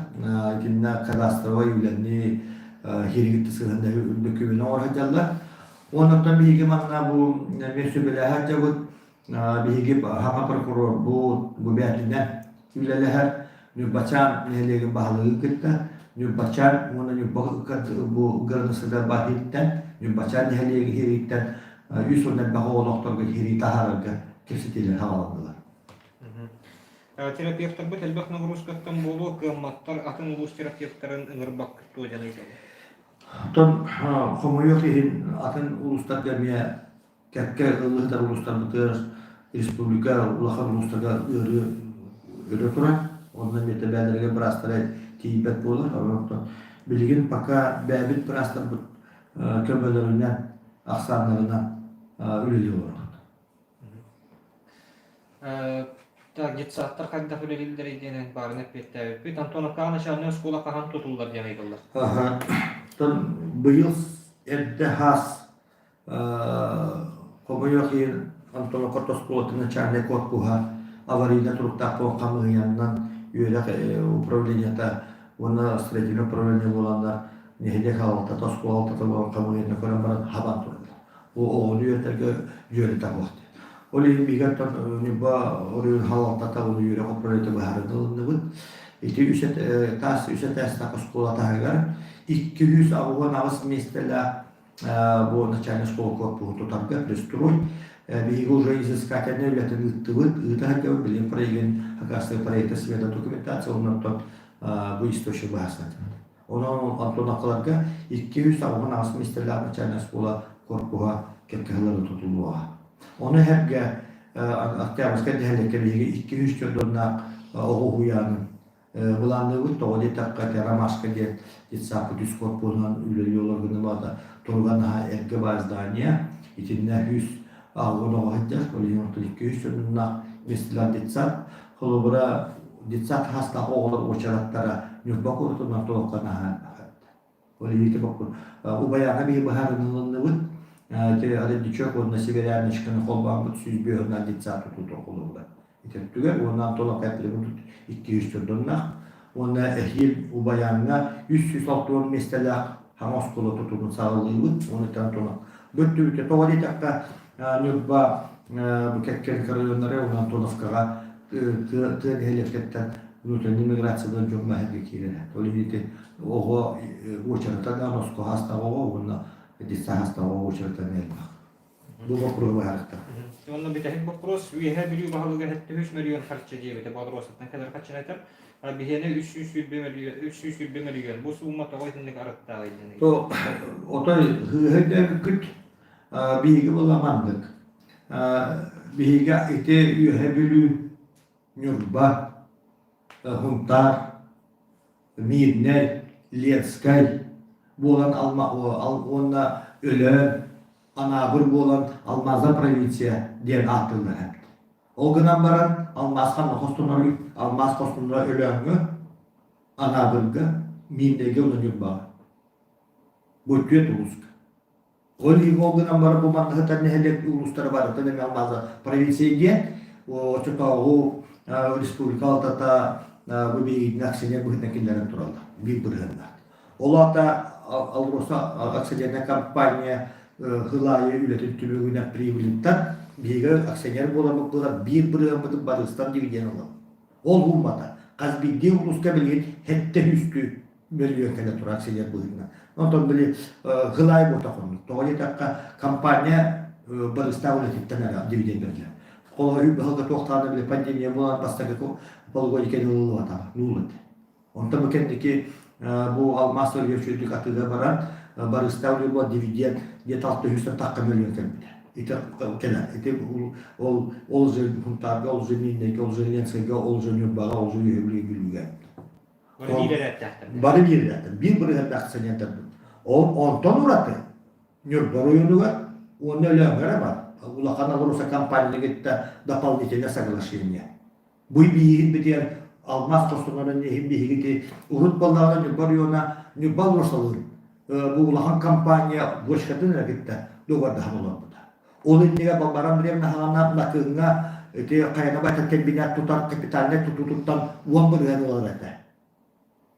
Итиннэ кадастровай үлэни хиригитти сыһыаннаһыы үрдүк күбүнү оҥоро сылдьаллар. Оннуттан биһиги манна бу эмиэ сүбэлэһэ сылдьабыт. Биһиги хаҥа прокурорбут бу бээтинэ үлэлэһэр Ньурбачаан нэһилиэгин баһылыгын кытта Ньурбачаан уонна Ньурба бу границада баһиттэн Ньурбачаан нэһилиэгин иһириттэн үс уон элбэх оҕолоохторго иһирии таһаарарга кэпсэтиилэр хааланнылар. Терапевтарбыт элбэх нагрузкаттан буолуо кыамматтар атын улуус терапевтарын ыҥырбаккыт дуо диэн ыйыталлар. Оттон хомойуох иһин атын улуустарга эмиэ кэккэ ыллыһытар улуустарбытыгар республика улахан улуустарга ыарыы өрө турар. Онно эмиэ бээлэригэр быраастара тиийбэт буолар. Онон билигин пока бэйэбит быраастарбыт көмөлөрүнэн, ахсааннарынан үлэлии олоробут. Так, детсадтар хайдах үлэлииллэрий диэн баарын эппиэттээбиппит. Антоновкаҕа начальнай оскуола хаһан тутуллар диэн ыйыталлар. Аха. Быйыл эрдэ хаас. Хомойуох иһин, Антоновка оскуолатын начальнай корпуһа аварийнай туруктаах буолан хамыыһыйаннан үөрэх управлениета уонна строительнай управление буоланнар нэһилиэк салалтата, оскуола алтата буолан хамыыһыйаны көрөн баран хабан тураллар. Бу оҕону үөрэтэргэ дьүөрэтэ суох диэн. Ол иһин биһиги оттон Ньурба оройуон салалтата уонна үөрэх управлениета быһаарыыны ылынныбыт. Ити үс таас үс этээстээх оскуола таһыгар 288 миэстэлээх бу начальнай школа корпуһу тутарга пристрой. Биһиги уже изыскательнай үлэтин ыыттыбыт. Ыыта сылдьабыт билигин проегын оказывается проекта света документация оннортон бу источник быһаарсатыбыт. Онон Антоновкаларга 288 миэстэлээх начальнай школа корпуһа кэккэ сылларга тутуллуоҕа. Ону сэргэ Октябрьскай нэһилиэккэ биһиги 200 чордоннаах оҕо уһуйаанын Былаанныыбыт тоҕо диэтэххэ, Ромашка диэн детсадка үс корпуһунан үлэлии олоргуна баата туруга наһаа эргэ баар здание. Итиннэ үс аҕыгын оҕо сылдьар, ол иһин оттон 200 сонуннаах миэстэлээх детсад. Холобура, детсад хастаах оҕолор уочараттара Ньурба куоратынан толукка наһаа элбэх. Ол иһити боппур. Убайаана биһи быһаарынылынныбыт. Ити Родничок уонна Северяночканы холбооммут 105 детсад тутуута холобура. Ити өттүгэр уонна Антон Акапелевын 200 чордоннаах уонна эһиил Убайааҥҥа 360 миэстэлээх хаҥа оскуола тутуутун саҕалыыбыт. Уонна Антонов бу өттүбүтэ тоҕо диэтэххэ Ньурба бу кэккэ микрорайоннары уонна Антоновкаҕа тыа нэһилиэктэриттэн внутренний миграциядан дьон маһырга киирэрэ. Ол иһин ити оҕо уочарата да носко хаастаах оҕо уонна детсад хаастаах оҕо уочарата элбэх. Бу боппуруоһу быһаарыахтаах. Уонна бүтэһик боппуруос Үөһээ Бүлүү баһылыга 73 мөлүйүөн харчы диэбитэ Боотуруосаттан кэлэр харчыны этэр. Биһиэнэ 320 мөлүйүөн. Бу сумма тоҕо итинник арыттааҕый диэн. То отой хыыһа өйдөөбүккүт биһиги була маннык. Биһиги ити Үөһээ Бүлүү, Ньурба, Сунтаар, Миирнэй, Ленскэй буолан уонна Өлөөн, Анаабыр буолан Алмаза провинция диэн ааттыыллар эбит. Ол гынан баран алмаас ханна хостонор алмаас хостонор Өлөөҥҥө, Анаабырга, Миирнэйгэ уонна Ньурбаҕа. Бу түөрт улууска. Ол иһин ол гынан баран бу манна сытар нэһилиэк улуустара барытын эмиэ алмааза провинция диэн оччотооҕу республика алтата бу биһигитин акционер быһыытынан киллэрэн тураллар биир бырыһыаннаах. Ол аата АЛРОСА акционерная компания сыл аайы үлэтин түмүгүнэн прибыльтан биһиги акционер буоламмыт буолар биир бырыһыаммытын барыстан дивиденд ылабыт. Ол ууммата. Хас биирдии улууска билигин сэттэ сүүстүү мөлүйүөн кэлэ турар акционер быһыытынан. Онтон били Гылай буота хоннук. Тоҕо диэтэххэ, компания барыстаах үлэтиттэн эрэ дивиденд бэриллэр. Холобур, быһалга туохтаана били пандемия буолан бастакы полугодие кэлин ылыллыбатаҕа, нуул этэ. Онтон бу кэнники бу алмаас үчүгүйдүк атыыга баран барыстаах үлэ буолан дивиденд где-то 600 тахха мөлүйүөн кэлбитэ. Ити кэлэр. Ити ол ол же Хунтаарга, ол же Мииннэйгэ, ол же Ленскэйгэ, ол же Ньурбаҕа, ол же Үөһэ Бүлүүгэ. Бары биир эрээттээхтэр. Бары биир эрээттэр. Биир бырыһыаннаах акционердарбыт. Ол онтон ураты Ньурба оройуонугар уонна Өлөөҥҥө эрэ бар. Улахан АЛРОСА компанияны кытта дополнительное соглашение. Бу биһигин битиэн алмаас хостонорун иһин биһигити урут буоллаҕына Ньурба оройуона Ньурба АЛРОСАлыын бу улахан компания бочкатын эрэ кытта дуогабардаһан олорбута. Ол иннигэр Балбаран Андреевна Накыҥҥа ити хайаны байтар кэмбинээт тутар капитальнай тутуутуттан 10% ылар этэ.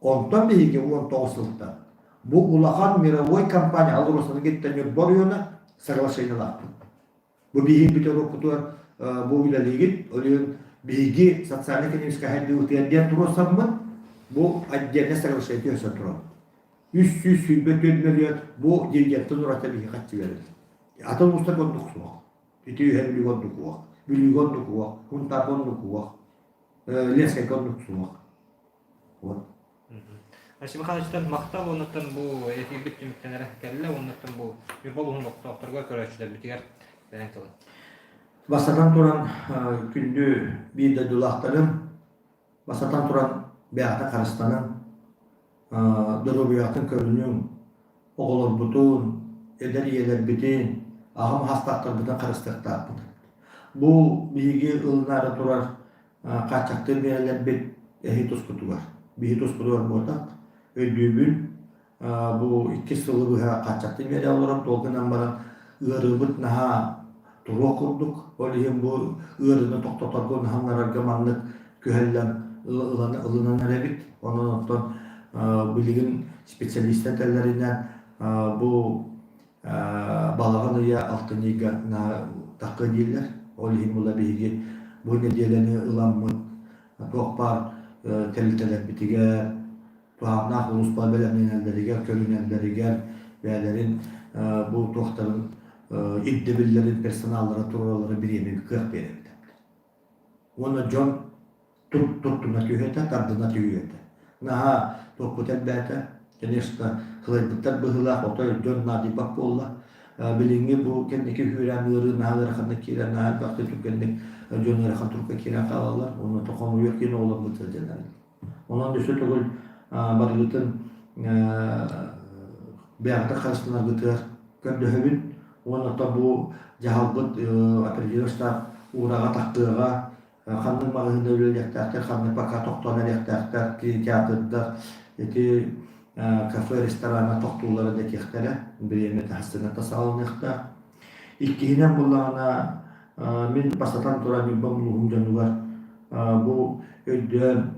Онтон биһиги 19 сылтан бу улахан мировой компания АЛРОСАны кытта Ньурба оройуона соглашениелаахпыт. Бу биһиги бүтэр уоппутугар бу үлэлиигит, ол иһин биһиги социально-экономическай сайдыыбытыгар диэн туруорсаммыт бу отдельное соглашение түһэрсэн турабыт. 324 мөлүйүөн бу дивидендтэн ураты биһиги харчы биэрэбит. Атын улуустарга оннук суох. Ити үһэ Бүлүүгэ оннук суох. Бүлүүгэ оннук суох. Хунтаарга оннук суох. Ленскэйгэ оннук суох. Вот. Алексей Михайловичтан махтал уоннаттан бу эфирбит түмүктэнэрэ кэллэ уоннаттан бу Ньурба улууһун олохтоохторугар көрөөччүлэрбитигэр бэйэҥ тылын. Бастатан туран күндү биир дойдулаахтарым, бастатан туран бэйэҕитин харыстаныҥ, доруобуйаҕытын көрүнүҥ, оҕолорбутун, эдэр ийэлэрбитин, аҕам хастаахтарбытын харыстыахтаахпыт. Бу биһиги ылынаары турар хааччахтыыр миэрэлэрбит эһи тускутугар. Биһи тускутугар буотах, өйдүүбүн, бу иккис сылы быһа хааччахтыы миэрэ олорон, ол гынан баран. ыарыыбыт наһаа туруох курдук. Ол иһин бу ыарыыны тохтоторго, наһаннарарга маннык күһэллэн ылынан эрэбит. Онон оттон билигин специалистар этэллэринэн бу балаҕан ыйа алтынньыга тахха дииллэр. Ол иһин була биһиги бу нэдиэлэни ыламмыт туох баар тэрилтэлэрбитигэр туһааннаах улууспа бэлэмнэнэллэригэр, көрүнэллэригэр бэйэлэрин бу туохтарын ирдэбиллэрин персоналлара туруораллара бириэмэ кыах биэрэбит. Уонна дьон туттуна түһүөтэ, тардына түһүөтэ. Наһаа туохпут элбээтэ. Конечно, кылайбыттар быһыылаах, отой дьон наадыйбат буолла. Билиҥҥи бу кэнники үүрээн ыарыы наһаа ыараханнык киирэн, наһаа элбэхтик түргэнник дьон ыарахан турукка киирэн хаалаллар. Уонна хомуйуох киин оҕолорбут сылдьаннар. Онон өссө төгүл барыгытын бэйэҕитин харыстанаргытыгар көрдөһөбүн уонна то бу дьаһалбыт определенный штаб уураҕа тахтыаҕа, ханнык маҕаһыынна үлэлиэхтээхтэр, ханнык пока тохтоон эриэхтээхтэр, кинотеатрдар, ити кафе, рестораннар тохтууллара дэтиэхтэрэ, бириэмэ таһыстыната саҕаланыахтаах. Иккиһинэн буоллаҕына, мин бастатан туран Ньурба улууһун дьонугар бу өйдөөн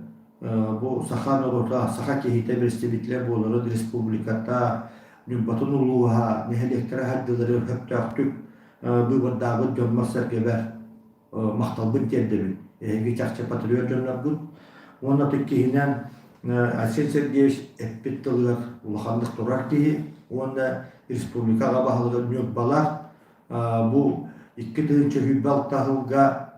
бу саха норуота, саха киһитэ бэрэстэбиитэлэ буоларын республиката, Ньурбатын улууһа, нэһилиэктэрэ сайдыылары сөптөөхтүк быыбардаабыт дьоммор-сэргэбэр махталбын тиэрдэбин. Эһиги чахчы патриот дьонноргут. Уонна иккиһинэн Айсен Сергеевич эппит тылыгар улаханнык турар киһи уонна республика аҕа баһылыга Ньурбалар бу 2026 сылга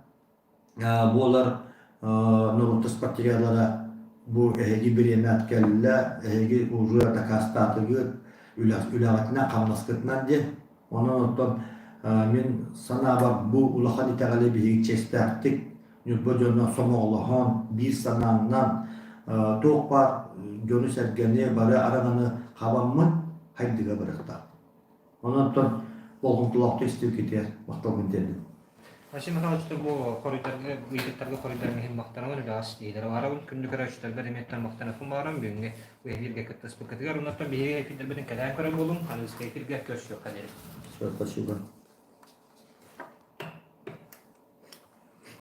буолар норуоттар спартакиадалара бу эһиги бириэмэт кэллэ, эһиги уже дакаастаатыгыт, үлэҕитинэн, хамнаскытынан диэн. Онон оттон мин санаабар бу улахан итэҕэли биһиги чиэстээхтик Ньурба дьоно сомоҕолоһон, биир санааннан туох баар дьону-сэргэни бары араҥаны хабаммыт хайдыга барыахтаах. Онон оттон болҕомтолоохтук истибиккитигэр махталбын тиэрдим. Василий Михайлович бу хоруйдарга, ыйытыктарга хоруйдарым иһин махтанабын, үлэҕэ ситиһиилэри баҕарабын. Күндү көрөөччүлэрбэр эмиэттэн махтанаппын баҕарам. Бүгүҥҥү эфиргэ кыттыспыккытыгар, оннуттан биһиги эфирдэрбитин кэтээн көрөр буолуҥ. Аныгыскы эфиргэ көрсүөххэ диэри. Все, спасибо.